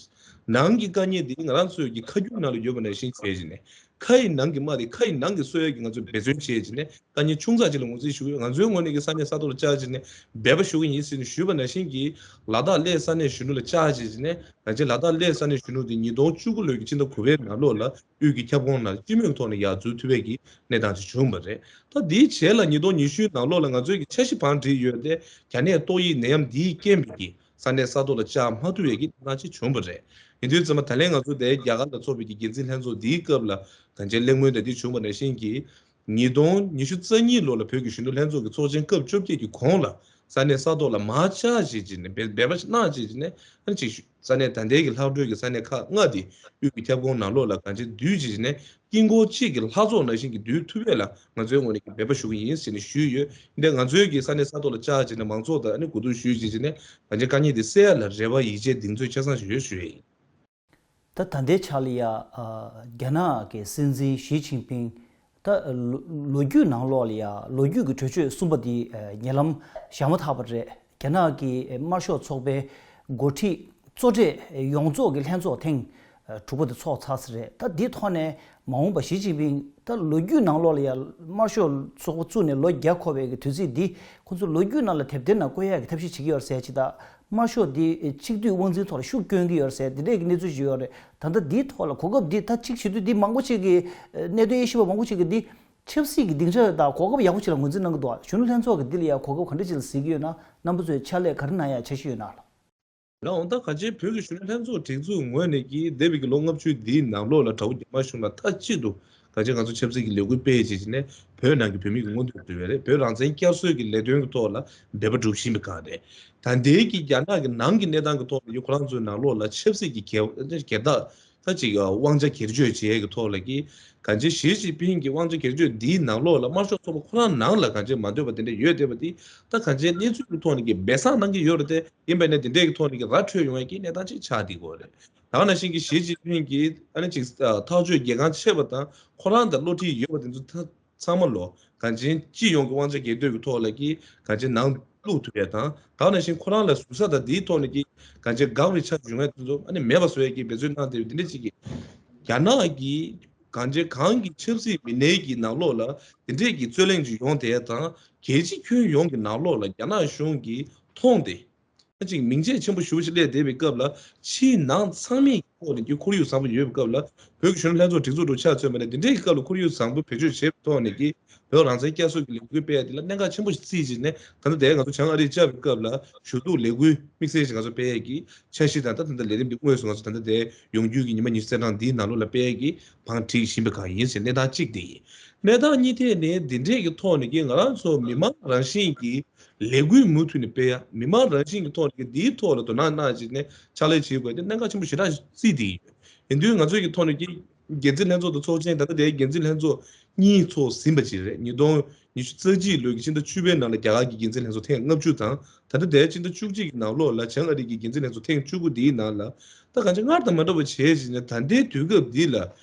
ནང་གི་དཀའ་ངལ་དེ་ང་རང་ཚོའི་གི་ཁ་རྒྱུན་ནང་ལ་ཡོད་པ་ནང་བཞིན་བྱས་བྱས་ནས། ཁ་ཡི་ནང་གི་དམག་དེ་ཁ་ཡི་ནང་གི་གསོ་ཡས་ཀྱི་ང་ཚོས་འབད་བརྩོན་བྱས་བྱས་ནས་དཀའ་ངལ་ཆུང་ཙག་ཅིག་ལ་ངོས་འཛིན་ཞུ་གི་ཡོད། ང་ཚོའི་ངོས་ནས་ཀྱི་ས་གནས་ས་ཐོག་ལ་བཅར་བྱས་ནས་འབད་པ་ཞུ་གི་ཡིན་ཟེར་ནས་ཞུས་པ་ནང་བཞིན་གྱི་ལ་དྭགས་གླེ་ས་གནས་གཞོན་ནུ་ལ་བཅར་བྱས་བྱས་ནས་ང་ཚོའི་ལ་དྭགས་གླེ་ས་གནས་གཞོན་ནུ་དེ་ཉིས་སྟོང་བཅུ་དགུ་ལོའི་གི་ཕྱི་ཟླ་དགུ་པའི་ནང་ལོགས་ལ་དབུས་ཀྱི་ཁྱབ་ཁོངས་ནང་སྤྱི་མོས་ཐོག་ནས་ཡར་འཛུལ་ཐུབ་པའི་གི་གནས་སྟངས་ཅིག་བྱུང་བ་རེད། ད་དེའི་རྗེས་ལ་ཉིས་སྟོང་ཉི་ཤུའི་ནང་ལོགས་ལ་ང་ཚོའི་གི་འཆར་གཞི་བང་བསྒྲིགས་ཡོད་དེ་གྱ་ནས་ཏོག་དབྱིབས་ནད་ཡམས་འདིའི་རྐྱེན་པས་ཀྱི་ས་གནས་ས་ཐོག་ལ་བཅར་མ་ཐུབ་པའི་གི་གནས་སྟངས་ཅིག་བྱུང་བ་རེད། ཡིན་དུས་ཙམ་པ་ད་ལན་ང་ཚོ་དེ་རྒྱ་གར་ལ་འཚོགས་པའི་གི་འགན་འཛིན་ལྷན་ཚོགས་འདིའི་སྐབས་ལ་གང་ཅིའི་གླེང་མོལ་དང་འདི་བྱུང་བ་ནང་བཞིན་གྱི་ཉིས་སྟོང་ཉི་ཤུ་རྩ་གཉིས་ལོ་ལ་བོད་ཀྱི་གཞོན་ནུ་ལྷན་ཚོགས་ཀྱི་ཚོགས་ཆེན་སྐབས་བཅོ་བརྒྱད་ཀྱི་གོང་ལ་ས་གནས་ས་ཐོག་ལ་མར་བཅར་བྱེད་ཅིག་ནས་འབད་འབད་པ་ཞིག་གནང་བྱེད་ཅིག་ནས་ཨ་ནི་ཅིག་ས་གནས་ད་ལྟའི་གི་ལྷག་འཕྲོས་ཀྱི་ས་གནས་ཁག་ལྔ་དེ་དབུས་ཀྱི་ཁྱབ་ཁོངས་ནང་ལོགས་ལ་གང་ཅི་བསྡུས་བྱེད་ཅིག་ནས། དཀྱིལ་འཁོར་གཅིག་གི་ལྷ་ཚོགས་ནང་བཞིན་གྱི་འདུས་ཐུབ་ཡས་ལ་ང་ཚོའི་ངོས་ནས་ཀྱི་འབད་པ་ཞུ་གི་ཡིན་ཟེར་ནས་ཞུས་ཡོད། འདི་ང་ཚོའི་གི་ས་གནས་ས་ཐོག་ལ་བཅར་བྱས་ནས་མང་ཚོགས་དང་ཨ་ནི་གོ་བསྡུར་ཞུས་བྱས་བྱས་ནས་ང་ཚོའི་དཀའ་ངལ་འདི་སེལ་ཡ་ལ་རེ་བ་ཡིད་ཆེས་གདེང་ཚོད་ཆ་ཚང་ཞིག་ཡོད་ཞུ་ཡས་ཡིན། ད་ད་ལྟའི་ཆ་ལ་ཡ་ཨ་རྒྱ་ནག་གི་སྲིད་འཛིན་ཞི་ཅིན་ཕིང་ད་ལོ་ལོ་རྒྱུས་ནང་ལོགས་ལ་ཡ་ལོ་རྒྱུས་ཀྱི་གྲོས་ཆོད་གསུམ་པ་འདི་ཨ་ཉེ་ལམ་བཞག་མ་ཐག་པ་རེད། རྒྱ་ནག་གི་དམར་ཤོག་ཚོགས་པའི་འགོ་ཁྲིད་གཙོ་གྲས་ཡོངས་རྫོགས་ཀྱི་ལྷན་ཚོགས་ཐེངས་དྲུག་པ་དེ་ཚོགས་ཚར་ས་རེད། ད་འདིའི་ཐོག་ནས་མ་འོངས་པ་ཞི་ཅིན་ཕིང་ད་ལོ་རྒྱུས་ནང་ལོགས་ལ་ཡང་དམར་ཤོག་ཚོགས་པ་བཙུགས་ནས་ལོ་བརྒྱ་འཁོར་བའི་གི་དུས་ཚིགས་འདི་ཁོ་ཚོ་ལོ་རྒྱུས་ནང་ལ་དེབ་ཐེར་ནང་བཀོད་ཡག་གི་ཐབས་ཤེས་བྱེད་ཀྱི་ཡོད་རེད་ཟེར་ཅིག་དང་། དམར་ཤོག་འདི་གཅིག་སྡུད་དབང་འཛིན་ཐོག་ལ་ཤུགས་སྐྱོན་གྱི་ཡོད་རེད་ཟེར་འདི་འདྲས་ཀྱི་གནས་ཚུལ་ཞིག་ཡོད་རེད། ད་ལྟ་འདིའི་ཐོག་ལ་གོ་སྐབས་འདི་ད་གཅིག་བྱེད་དུས་འདི་མང་པོ་ཅིག་གི་གནད་དོན་དབྱེ་ཞིབ་པ་མང་པོ་ཅིག་གི་འདི་ཆབ་སྲིད་ཀྱི་སྡིངས་ཆ་དང་གོ་སྐབས་ཡག་པོ་ཅིག་ལ་ངོས་འཛིན་གནང་གི་འདུག་གཞོན་ནུ་ལྷན་ཚོགས་ཀྱི་འདི་ལ་ཡང་གོ་སྐབས་ག་འདྲ་ཅིག་ལ་གཟིགས་ཀྱི་ཡོད་ན། རྣམ་པ་ཚོས་ཕྱག་ལས་ག་རེ་གནང་ཡག་འཆར་གཞི་ཡོད་ན་ལགས། ལགས་འོང་། ད་ག་ཅིའི་བོད་ཀྱི་གཞོན་ནུ་ལྷན་ཚོགས་སྒྲིག་འཛུགས་ངོས་ནས་ཀྱིས་འདས་པའི་གི་ལོ་ལྔ་བཅུ་འདིའི་ནང་ལོགས་ལ་དགྲ་བོ་རྒྱ་དམར་གཞུང་ལ་མཐའ་གཅིག་ཏུ་ག་ཅི་ང་ཚོ་ཆབ་སྲིད་ཀྱི་ལས་འགུལ་སྤེལ་བྱས་བྱས་ནས་བོད་ནང་གི་བོད་མི་གི་མངོན་འདོད་འདུལ་བ་རེད། བོད་རང་བཙན་བསྐྱར་གསོའི་གི་ལས་དོན་གྱི་ཐོག་ལ་འབད་པ་སྒྲུབ་བཞིན་པའི་སྒང་རེད། ད་ལྟའི་གི་རྒྱ་ནག་གི་ནང་གི་གནས་སྟངས་ཀྱི་ཐོག་ལ་ཡང་ཁོ་རང་ཚོའི་ནང་ལོགས་ལ་ཆབ་སྲིད་ཀྱི་སྒེར་སྒེར་བདག་ད་ཅིག་དབང་ཆ་སྒེར་གཅོད་བྱེད་ཡས་ཀྱི་ཐོག་ལ་གི་ག་ཅི་ཞི་ཅིན་ཕིང་གི་དབང་ཆ་སྒེར་གཅོད་འདིའི་ནང་ལོགས་ལ་དམར་ཤོག་ཚོགས་པ་ཁོ་རང་ནང་ལ་ག་ཅི་མ་འདོད་པ་དེ་འདྲ་ཡོད་བསྡད་པ་དེ་ད་ག་ཅི་གནས་ཚུལ་གྱི་ཐོག་ནས་ཀྱི་སྦས་གསང་གནང་གི་ཡོད་རེད་དེ། ཡིན་པ་ནས་དེ་འདྲས་ཀྱི་ཐོག་ནས་ཀྱི་ར་འཕྲོད་ཡོང་ཡས་ཀྱི་གནས་སྟངས་ཅིག་ཆགས་བསྡད་ཀྱི་ཡོད་རེད། ད་ག་ནང་བཞིན་གྱི་ཞི་ཅིན་ཕིང་གིས་ཨ་ནི་ཅིག་ཨ་ཐག་གཅོད་རྒྱལ་ཁང་ཆེ་བ་དང་ཁོ་རང་དང་བློ་འཁྲིལ་ཡོད་པ་དེ་ཚོ་ཚང་མ་ལོ་གང་ཅན་སྤྱི་ཡོངས་ཀྱི་དབང་ཆ་སྒེར་གཅོད་ཀྱི་ཐོག་ལ་ཀྱི་གང་ཅན་ནང་བླུག་ཐུབ་ཡས་དང་། ད་ག་ནང་བཞིན་ཁོ་རང་ལ་ཟུར་ཟ་དང་དེའི་ཐོག་ནས་ཀྱི་གང་ཅན་དགག་པའི་ཆ་བྱུང་བས་དེ་ཚོ་ཨ་ནི་མེད་པ་བཟོ་ཡས་ཀྱི་འབད་བརྩོན་གནང་བསྡད་པ་དེ་འདྲ་ཅིག་གི་རྒྱ་ནག་གི་གང་ཅན་གང་གི་ཆབ་སྲིད་མི་སྣའི་གི་ནང་ལོགས་ལ་དེ་འདྲས་ཀྱི་རྩོད་གླེང་ཅིག་ཡོང་བསྡད་ཡས་དང་། རྒྱལ་སྤྱི་ཁྱོན་ཡོངས་ཀྱི་ནང་ལོགས་ལ་རྒྱ་ནག་གཞུང་གིས་མཐོང་སྟེ། ཅིག་མིང་ཆད་ཆེན་པོ་ཞེ་པོ་ཅིག་སླེབས་བསྡད་པའི་སྐབས་ལ་ཕྱིའི་ནང་ཚང་མས་ཐོག་ནས་ཀྱི་ཁོར་ཡུག་བཟང་པོ་ཡོད་པའི་སྐབས་ལ་བོད་ཀྱི་གཞོན་ནུ་ལྷན་ཚོགས་སྒྲིག་འཛུགས་དྲུག་ཆ་མཚོན་པ་ནས་འདི་འདྲའི་སྐབས་ལ་ཁོར་ཡུག་བཟང་པོ་བེད་སྤྱོད་བྱས་པའི་ཐོག་ནས་ཀྱི་བོད་རང་བཙན་བསྐྱར་གསོ་གི་ལས་འགུལ་སྤེལ་ཡ་འདི་ལ་གནད་འགག་ཆེན་པོ་ཞིག་བརྩིས་བྱས་ནས། ད་ལྟ་དེ་ང་ཚོ་བྱང་ཨ་རིར་བཅར་བའི་སྐབས་ལ་ཞུ་གཏུག་ལས་འགུལ་དམིགས་བསལ་ཞིག་ང་ཚོ་སྤེལ་ཡས་ཀྱི་འཆར་གཞི་དང་། ད་ད་ལྟ་ལས་རིམ་འདི་དངོས་སུ་ང་ཚོ་ད་ལྟ་དེ་ཡོང་རྒྱུའི་གི་ཉི་མ་ཉི་ཤུ་རྩ་གྲངས་འདིའི་ནང་ལོགས་ལ་སྤེལ་ཡས་ཀྱི་བང་བསྒྲིགས་བཞིན་པའི་སྒང་ཡིན་ཟེར་གནས་སྟངས་གཅིག་དེ་ཡིན། གནས་སྟངས་གཉིས་ཐད་ནས་འདི་འདྲས་ཀྱི་ཐོག་ནས་ཀྱི་ང་རང་ཚོ་མི་མང་རང་བཞིན་གྱི་ལས་འགུལ་མུ་མཐུད་ནས་སྤེལ་ཡ། མི་མང་རང་བཞིན་གྱི་ཐོག་ནས་འདིའི་ཐོག་ལ་དོ་སྣང་གནང་བྱས་ནས་ཕྱག་ལས་བྱེད་དགོས་དེ་གནད་འགག་ཆེན་པོ་ཞེ་དྲག་བརྩིས་ཏེ་ཡོད། ཡིན་དུས་ང་ཚོའི་གི་ཐོག་ནས་ཀྱི་འགན་འཛིན་ལྷན་ཚོགས་དང་ཚོགས་ཆེན། ད་ལྟ་དེའི་འགན་འཛིན་ལྷན་ཚོགས་གཉིས་ཚོགས་ཟིན་པ་ཅིག་རེད། ཉིས་སྟོང་ཉི་ཤུ་རྩ་གཅིག་ལོའི་གི་ཕྱི་ཟླ་བཅུ་པའི་ནང་ལ་རྒྱ་གར་གྱི་འགན་འཛིན་ལྷན་ཚོགས་ཐེངས་ལྔ་བཅུ་དང་། ད་ལྟ་དེའི་ཕྱི་ཟླ་བཅུ་གཅིག་གི་ནང་ལོགས་ལ་བྱང་ཨ་རི་གི་འགན་འཛིན་ལྷན་ཚོགས་ཐེངས་བཅུ་དགུ་འདིའི་ནང་ལ། ད་གང་ཅི་སྔར་དང་མ་འདྲ་བ་བྱས་ཟིན་ན་ད་ལྟའི་དུས་སྐབས་འདི་ལ་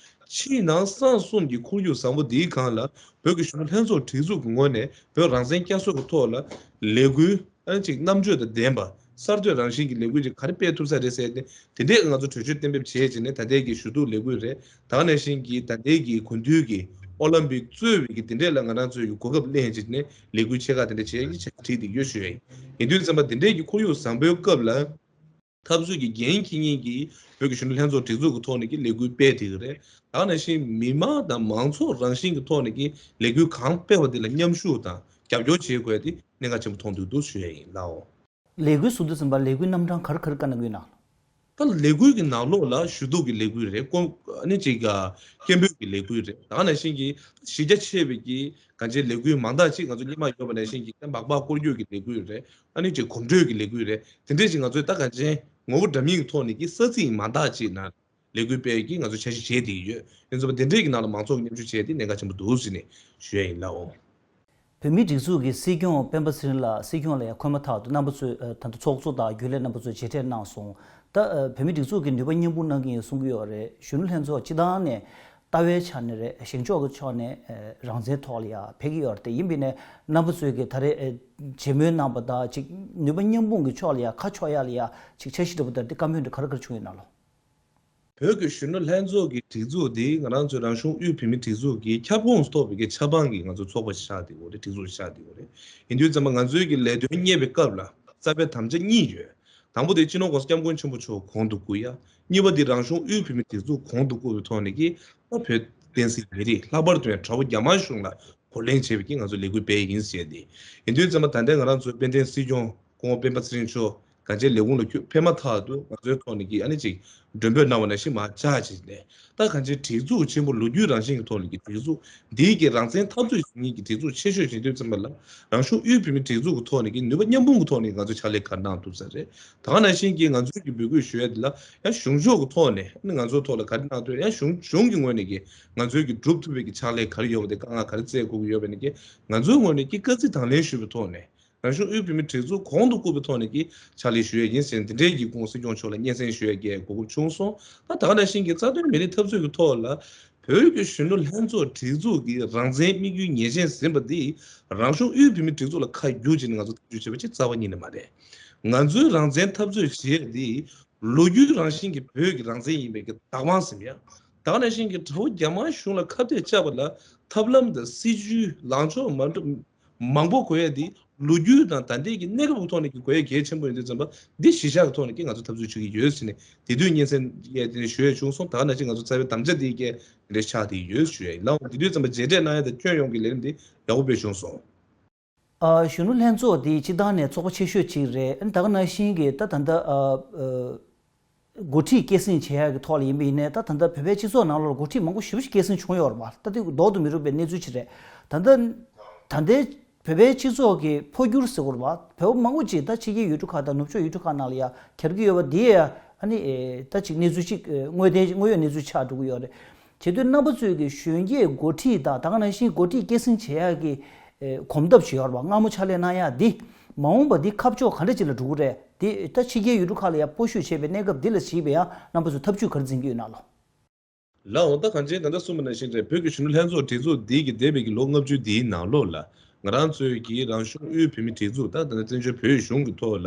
ཕྱི་ནང་གསང་གསུམ་གྱི་ཁོར་ཡུག་བཟང་པོ་འདིའི་སྒང་ལ་བོད་ཀྱི་གཞོན་ནུ་ལྷན་ཚོགས་སྒྲིག་འཛུགས་ཀྱི་ངོས་ནས་བོད་རང་བཙན་བསྐྱར་གསོ་གི་ཐོག་ལ་ལས་འགུལ་ཨ་ནི་ཅིག་རྣམ་དཔྱོད་དང་ལྡན་པ་གསར་གཏོད་རང་བཞིན་གྱི་ལས་འགུལ་ཅིག་ག་རེ་སྤེལ་ཐུབ་ས་རེད་ཟེར་ཏེ་དེ་འདྲས་ང་ཚོ་གྲོས་ཆོད་གཏན་འབེབས་བྱས་བྱས་ནས་ད་ལྟའི་གི་ཞུ་གཏུག་ལས་འགུལ་རེད། ད་ག་ནང་བཞིན་གྱི་ད་ལྟའི་གི་དགུན་དུས་ཀྱི་ཨོ་ལམ་པིག་གཙོས་པའི་གི་དེ་འདྲས་ལ་ང་རང་ཚོའི་གི་གོ་སྐབས་ལེན་བྱས་ནས་ལས་འགུལ་ཆེ་ཁག་དེ་འདྲས་བྱས་ཀྱི་ཆ་ཁྲིད་དེ་ཡོད་ཞུ་ཡ་ཡིན། ཡིན་དུས་ཙམ་པ་དེ་འདྲས་ཀྱི་ཁོར་ཡུག་བཟང་པོའི་སྐབས་ལ། འཐབ་རྩོད་ཀྱི་འགན་འཁྱེར་མཁན་གྱི་བོད་ཀྱི་གཞོན་ནུ་ལྷན་ཚོགས་སྒྲིག་འཛུགས་ཀྱི་ཐོག་ནས་ཀྱི་ལས་འགུལ་སྤེལ་བསྡད་ཀྱི་རེད། ད་ག་ནང་བཞིན་མི་མང་དང་མང་ཚོགས་རང་བཞིན་གྱི་ཐོག་ནས་ཀྱི་ལས་འགུལ་གང་སྤེལ་བ་དེ་ལ་མཉམ་ཞུགས་དང་རྒྱབ་སྐྱོར་བྱེད་དགོས་ཡ་དེ་གནད་འགག་ཆེན་པོ་མཐོང་འདུག་འདུག་ཞུ་ཡ་ཡིན་ལགས། ལས་འགུལ་ཟུར་དུ་ཟིན་པ་ལས་འགུལ་རྣམ་གྲངས་ག་རེ་ག་རེ་བཀའ་གནང་གི་ཡོད་ན། ད་ལས་འགུལ་གྱི་ནང་ལོགས་ལ་ཞུ་གཏུག་གི་ལས་འགུལ་རེད། ཀོ་ཨ་ནི་ཅིག་ག་སྐད་འབོད་ཀྱི་ལས་འགུལ་རེད། ད་ག་ནང་བཞིན་གྱི་གཞི་རྒྱ་ཆེ་བའི་གི་གང་ཅིའི་ལས་འགུལ་མང་དག་ཅིག་ང་ཚོ་སྔོན་མ་ཡོད་པ་ནང་བཞིན་གྱི་སྦག་སྦག་སྐོར་སྐྱོད་ཀྱི་ལས་འགུལ་རེད། ཨ་ནི་ཅིག་གོམ་བགྲོད་ཀྱི་ལས་འགུལ་རེད། དེ་འདྲས་ཅིག་ང་ཚོས་ད་གང་ཅི་ངོ་བོ་འདྲ་མིན་གྱི་ཐོག་ནས་ཀྱི་ས་ཚིགས་མང་དག་ཅིག་ནང་ལས་འགུལ་སྤེལ་གྱི་ང་ཚོ་འཆར་གཞི་བྱས་བསྡད་ཀྱི་ཡོད། ཡིན་ཙང་དེ་འདྲས་ཀྱི་ནང་ལ་མང་ཚོགས་ཀྱིས་མཉམ་ཞུགས་བྱས་ཏེ་གནད་འགག་ཆེན་པོ་འདུག་ཟེར་ནས་ཞུ་ཡ་ཡིན་ལགས། འོང་། བོད་མིའི་སྒྲིག་འཛུགས་ཀྱི་སྲིད་སྐྱོང་སྤེན་པ་ཚེ་རིང་ལགས་སྲིད་སྐྱོང་ལ་ཡང་འཁོད་མ་ཐག་ཏུ་རྣམ་པ་ཚོས་ཨ་ད་ལྟ་ཚོགས་གཙོ་དང་རྒྱུན་ལས་རྣམ་པ་ཚོས་མཇལ་འཕྲད་གནང་སོང་། ད་ཨ་བོད་མིའི་སྒྲིག་འཛུགས་ཀྱིས་ནུས་པ་མཉམ་སྤུངས་གནང་གི་ཡིན་གསུང་གི་ཡོད་རེད། གཞོན་ནུ་ལྷན་ཚོགས་སྤྱི་བཏང་ནས་ལྟ་བའི་ཆ་ནས་རེད། བཞེངས་ཕྱོགས་ཀྱི་ཕྱོགས་ནས་ཨ་རང་བཙན་ཐོག་ལ་ཡང་ཕེབས་ཀྱི་ཡོད་རེད། དེ་ཡིན་པས་ནས་རྣམ་པ་ཚོས་ཀྱིས་ད་རེས་ཨ་མཇལ་མོལ་གནང་པ་དང་ཅིག་ནུས་པ་མཉམ་སྤུངས་ཀྱི་ཕྱོགས་ལ་ཡང་ཁ་ཕྱོགས་ཡག་ལ་ཡང་ཅིག་འཆར་གཞི་འདྲ་པོ་དང་དེ་བཀའ་མོལ་འདྲ་ག་རེ་ག་རེ་བྱུང་ཡོད་ན་ལོ། བོད་ཀྱི་གཞོན་ནུ་ལྷན་ཚོགས་ཀྱི་སྒྲིག་འཛུགས་འདི་ང་རང་ཚོའི་རང་གཞུང་དབུས་བོད་མིའི་སྒྲིག་འཛུགས་ཀྱི་ཁྱབ་ཁོངས་སུ་གཏོགས་པའི་གི་ཆབ་འབངས་ཀྱི་ང་ཚོ་ཚོགས་པ་ཆགས་བསྡད་ཡོད་རེད། སྒྲིག་འཛུགས་ཆགས་བསྡད་ཡོད་རེད། ཡིན་དུས་ཙམ་པ་ང་ཚོའི་གི་ལས་དོན་གཉེར་བའི་སྐབས་ལ་རྩ་བའི་དམ་བཅའ་གཉིས་ཡོད། དང་པོ་དེ་སྤྱི་ནོར་༸གོང་ས་༸སྐྱབས་མགོན་ཆེན་པོ་མཆོག་གོང་དུ་བཀུར་ཡ། གཉིས་པ་དེ་རང་གཞུང་དབུས་བོད་མིའི་སྒྲིག་འཛུགས་གོང་དུ་བཀུར་བའི་ཐོག་ནས་ཀྱི་ད་བོད་བསྟན་སྲིད་མི་རིགས་ལྷག་པར་དུ་ཡང་དགྲ་བོ་རྒྱ་དམར་གཞུང་ལ་གོ་ལེན་བྱེད་པའི་ཀྱི་ང་ཚོ་ལས་འགུལ་སྤེལ་ཡིན་ཟེར་ཏེ། ཡིན་དུས་ཙམ་པ་ད་ལྟའི་ང་རང་ཚོའི་དཔལ་ལྡན་སྲིད་སྐྱོང་སྐུ་ངོ་སྤེན་པ་ཚེ་རིང་མཆོག་གང་ཅིའི་ལས་ཁུངས་ལ་ཁྱོད་ཕེབས་མ་ཐག་ཏུ་ང་ཚོའི་ཐོག་ནས་ཀྱི་ཨ་ནི་ཅིག་མགྲོན་འབོད་གནང་བ་ནང་བཞིན་མར་བཅར་བྱས་ནས་ད་གང་ཅིའི་སྒྲིག་འཛུགས་ཆེན་པོ་ལོ་རྒྱུས་རང་བཞིན་གྱི་ཐོག་ནས་ཀྱི་སྒྲིག་འཛུགས་འདིའི་ཀྱི་རང་བཙན་འཐབ་རྩོད་བྱེད་མཁན་གྱི་སྒྲིག་འཛུགས་ཆེ་ཤོས་བྱེད་དུས་ཙམ་པ་ལ་རང་གཞུང་དབུས་བོད་མིའི་སྒྲིག་འཛུགས་ཀྱི་ཐོག་ནས་ཀྱི་ནུས་པ་མཉམ་སྤུངས་ཀྱི་ཐོག་ནས་ང་ཚོས་ཕྱག་ལས་ག་རེ་གནང་ཐུབ་ས་རེད། ད་ག་ནང་བཞིན་གྱི་ང་ཚོས་ཀྱི་འབོད་སྐུལ་ཞུ་ཡ་འདི་ལ་ཡང་གཞུང་ཕྱོགས་ཀྱི་ཐོག་ནས་ཨ་ནི་ང་ཚོའི་ཐོག་ལ་ག་རེ་གནང་ཐུབ། ཡང་གཞུང་གཞུང་གི་ངོས་ནས་ཀྱི་ང་ཚོས་ཀྱི་སྒྲུབ་ཐུབ་པའི་ཀྱི་ཕྱག་ལས་ག་རེ་ཡོད་པ་དེ་དཀའ་ངལ་ག་རེ་བརྩད་དགོས་ཀྱི་ཡོད་པ་ནས་ཀྱི་ང་ཚོའི་ངོས་ནས་ཀྱི་བཀའ་བརྩི་དང་ལེན་ཞུས་པའི་ཐོག་ནས། རང་གཞུང་དབུས་བོད་མིའི་སྒྲིག་འཛུགས་གོང་དུ་བཀུར་བའི་ཐོག་ནས་ཀྱི་ཕྱག་ལས་ཞུ་ཡས་ཡིན་ཟེར་ནས་དེ་འདྲའི་ཀྱི་སྐུ་ངོ་སྲིད་སྐྱོང་མཆོག་ལ་སྙན་སེང་ཞུ་ཡས་ཀྱི་གོ་སྐབས་བྱུང་སོང་། ད་ད་ག་ནང་བཞིན་གྱི་རྩ་དོན་མི་རིགས་འཐབ་རྩོད་ཀྱི་ཐོག་ལ་བོད་ཀྱི་གཞོན་ནུ་ལྷན་ཚོགས་སྒྲིག་འཛུགས་ཀྱི་རང་བཙན་དམིགས་ཡུལ་ངེས་ཅན་ཟིན་པ་འདི་རང་གཞུང་དབུས་བོད་མིའི་སྒྲིག་འཛུགས་ལ་ཁ་བསྒྱུར་བྱས་ནས་ང་ཚོ་ཐག་གཅོད་བྱས་པ་ཅིག་རྩ་བ་ཉིད་ནས་མ་རེད། ང་ཚོའི་རང་བཙན་འཐབ་རྩོད་བྱེད་ཡས་འདི་ལོ་རྒྱུས་རང་བཞིན་གྱི་བོད་ཀྱི་རང་བཙན་ཡིན་པའི་གི་བདག་དབང་ཟིན་ཡ། ད་ག་ནང་བཞིན་གྱི་དགྲ་བོ་རྒྱ་དམར་གཞུང་ལ་ཁ་གཏད་བཅག་པ་ལ་ཐབས་ལམ་དང་སྲིད་ཇུས་ལངས་ཕྱོགས་མ་འདྲ་མང་པོ་དགོས་ཡ་དེ་ལོ་རྒྱུས་དང་ད་ལྟའི་གི་གནས་སྐབས་ཀྱི་ཐོག་ནས་ཀྱི་དགོས་ཡ་གལ་ཆེན་པོ་ཡིན་དུས་ཙམ་པ་འདི་གཞི་བཞག་གི་ཐོག་ནས་ཀྱི་ང་ཚོ་འཐབ་རྩོད་བྱེད་ཀྱི་ཡོད་ཟེར་ནས་དེ་དུས་སྙན་སེང་ཡ་དེ་ནས་ཞུ་ཡ་བྱུང་སོང་། ད་ག་ནང་བཞིན་ང་ཚོ་རྩ་བའི་དམ་བཅའ་དེ་གའི་འདི་འདྲ་ཆགས་བསྡད་ཡོད་ཞུ་ཡ་ཡིན་ལགས། འོ་དེ་དུས་ཙམ་པ་མཇལ་འཕྲད་གནང་ཡ་དང་ཁྱོན་ཡོངས་ཀྱི་ལས་རིམ་འདི་ཡག་པོ་དཔེ་བྱུང་སོང་། ཨ་གཞོན་ནུ་ལྷན་ཚོགས་འདི་སྤྱི་བཏང་ནས་ཚོགས་པ་ཆེ་ཤོས་གཅིག་རེད། ཨ་ནི་ད་ག་ནང་བཞིན་གྱི་ད་ད་ལྟ་ཨ་ཨ་འགོ་ཁྲིད་སྐྱེད་སྲིང་བྱེད་ཡག་གི་ཐོག་ལ་ཡིན་པ་ཡིན་ནའི་ད་ད་ལྟ་བོད་པའི་སྤྱི་ཚོགས་ནང་ལོགས་ལ་འགོ་ཁྲིད་མང་པོ་ཞེ་པོ་ཞིག་སྐྱེད་སྲིང་བྱུང་ཡོད་རེད་པ། ད་དེ་ལྡོག་ཏུ་མི་རུང་པའི་གནས་ཚུལ་ཅིག་རེད། ད་ལྟ་ད་ལྟའི་བོད་པའི་སྤྱི་ཚོགས་ཀྱི་འཕོ་འགྱུར་ཟེར་དགོས་རེད་པ། བོད་པ་མང་པོ་ཅིག་ད་ཕྱི་རྒྱལ་ཡུལ་གྲུ་ཁག་དང་ནུབ་ཕྱོགས་ཡུལ་གྲུ་ཁག་ནང་ལ་ཡ་གྱར་གྱི་ཡོད་པ་འདི་ཡ་ཨ་ནི་ཨེ་ད་ཅིག་གནས་ཚུལ་ཅིག་ཨེ་དངོས་བདེན་དངོས་ཡོད་གནས་ཚུལ་ཆགས་འགྲོ་གི་ཡོད་རེད། བྱེད་དུས་རྣམ་པ་ཚོས་ཀྱི་གཞོན་སྐྱེས་འགོ་ཁྲིད་དང་ད་ག་ནང་བཞིན་འགོ་ཁྲིད་སྐྱེད་སྲིང་བྱེད་ཡག་གི་ཨེ་གོམ་སྟབས་ཤིག་ཡོད་རེད་པ། སྔ་མོ་ཕྱག་ལས་གནང་ཡག་འདི་མ་འོངས་པ་འདི་ཁ་ཕྱོགས་ག་འདྲ་ཅིག་ལ་འགྲོ་གི་རེད། འདི་ད་ཕྱི་རྒྱལ་ཡུལ་གྲུ་ཁག་ལ་ཡ་སྤོ་བཤུད་བྱས་པའི་གནས་སྐབས་འདི་ལ་གཞིགས་པའི་ཡ་རྣམ་པ་ཚོས་ཐབས་ཇུས་ག་རེ་འཛིན་གྱི་ཡོད་ན་ལོ། ལགས་འོ། ད་གང་ཅི་ད་ལྟ་གསུངས་པ་ནང་བཞིན་རེད། བོད་ཀྱི་གཞོན་ནུ་ལྷན་ཚོགས་སྒྲིག་འཛུགས་འདི་གི་འདས་པའི་གི་ལོ་ལྔ་བཅུ་འདིའི་ནང་ལོགས་ལ་ང་རང་ཚོའི་གི་རང་གཞུང་དབུས་བོད་མིའི་སྒྲིག་འཛུགས་ད་ད་ལྟ་བཙན་བྱོལ་བོད་གཞུང་གི་ཐོག་ལ་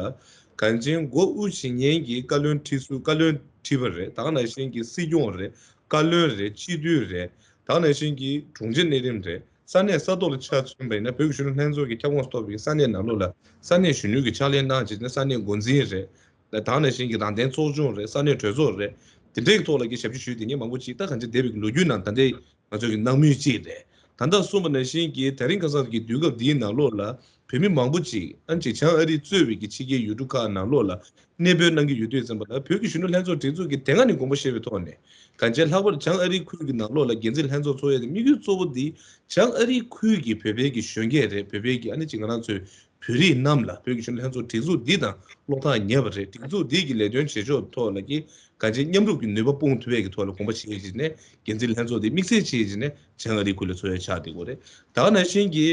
གང་ཅི་མགོ་དབུ་བཞེངས་མཁན་གྱི་བཀའ་བློན་ཁྲི་ཟུར་བཀའ་བློན་ཁྲི་པ་རེད། ད་ག་ནང་བཞིན་གྱི་སྲིད་སྐྱོང་རེད། བཀའ་བློན་རེད། སྤྱི་འཐུས་རེད། ད་ག་ནང་བཞིན་གྱི་དྲུང་ཆེ་གནས་རིམ་རེད། ས་གནས་ས་ཐོག་ལ་ཆ་མཚོན་པ་ཡིན་ན་བོད་ཀྱི་གཞོན་ནུ་ལྷན་ཚོགས་ཀྱི་ཁྱབ་ཁོངས་སུ་གཏོགས་པའི་ས་གནས་ནང་ལོགས་ལ་ས་གནས་གཞོན་ནུ་གི་ཕྱག་ལས་གནང་བྱས་ནས་ས་གནས་འགོ་འཛིན་རེད། ད་ག་ནང་བཞིན་གྱི་རང་བདེན་ཚོགས་ཆུང་རེད། ས་གནས་གྲོས་ཚོགས་རེད། དེ་འདྲའི་ཐོག་ལ་གི་ཞབས་ཕྱི་ཞུས་དེ་ཉིད་མང་པོ་ཅིག་ད་གང་ཅི་འདས་པའི་ལོ་རྒྱུས་ནང་ད་ལྟའི་ང་ཚོ་གི་སྣང་མུས་ཅིག་རེད། ད་ལྟ་གསུངས་པ་ནང་བཞིན་གྱི་དེ་རིང་ཁ་སང་གི་དུས་སྐབས་འདིའི་ནང་ལོགས་ལ་བོད་མི་མང་པོ་ཅིག་ཨ་ཅིག་བྱང་ཨ་རིས་གཙོས་པའི་གི་ཕྱི་རྒྱལ་ཡུལ་གྲུ་ཁག་ནང་ལོགས་ལ་གནས་སྤོས་གནང་གི་ཡོད་དུས་ཙམ་པ་ལ་བོད་ཀྱི་གཞོན་ནུ་ལྷན་ཚོགས་སྒྲིག་འཛུགས་ཀྱི་དེ་སྔ་ནས་དགོངས་པ་བཞེས་པའི་ཐོག་ནས་གང་ཅི་ལྷག་པར་བྱང་ཨ་རིའི་ཁུལ་གྱི་ནང་ལོགས་ལ་འགན་འཛིན་ལྷན་ཚོགས་ཚོགས་ཡས་དེ་དམིགས་ཡུལ་གཙོ་བོ་འདི་བྱང་ཨ་རིའི་ཁུལ་གྱི་བོད་པའི་གི་གཞོན་སྐྱེས་རེད། བོད་པའི་གི་ཨ་ནི་ཅིག་ང་རང་ཚོའི་བོད་རིགས་རྣམས་ལ་བོད་ཀྱི་གཞོན་ནུ་ལྷན་ཚོགས་སྒྲིག་འཛུགས་འདི་དང་བློ་ཐག་ཉེ་བ་རེད། སྒྲིག་འཛུགས་འདི་གི་ལས་དོན་བྱེད་ཕྱོགས་ཐོག་ལ་གི་གང་ཅི་མཉམ་རུབ་ཀྱི་ནུས་པ་སྤུངས་ཐུབ་པའི་གི་ཐོག་ལ་དགོངས་པ་བཞེས་བྱས་ནས་འགན་འཛིན་ལྷན་ཚོགས་འདི་དམིགས་བསལ་བྱས་བྱས་ནས་བྱང་ཨ་རིའི་ཁུལ་ལ་ཚོགས་ཡ་ཆགས་བསྡད་ཡོད་རེད། ད་ག་ནང་བཞིན་གྱི་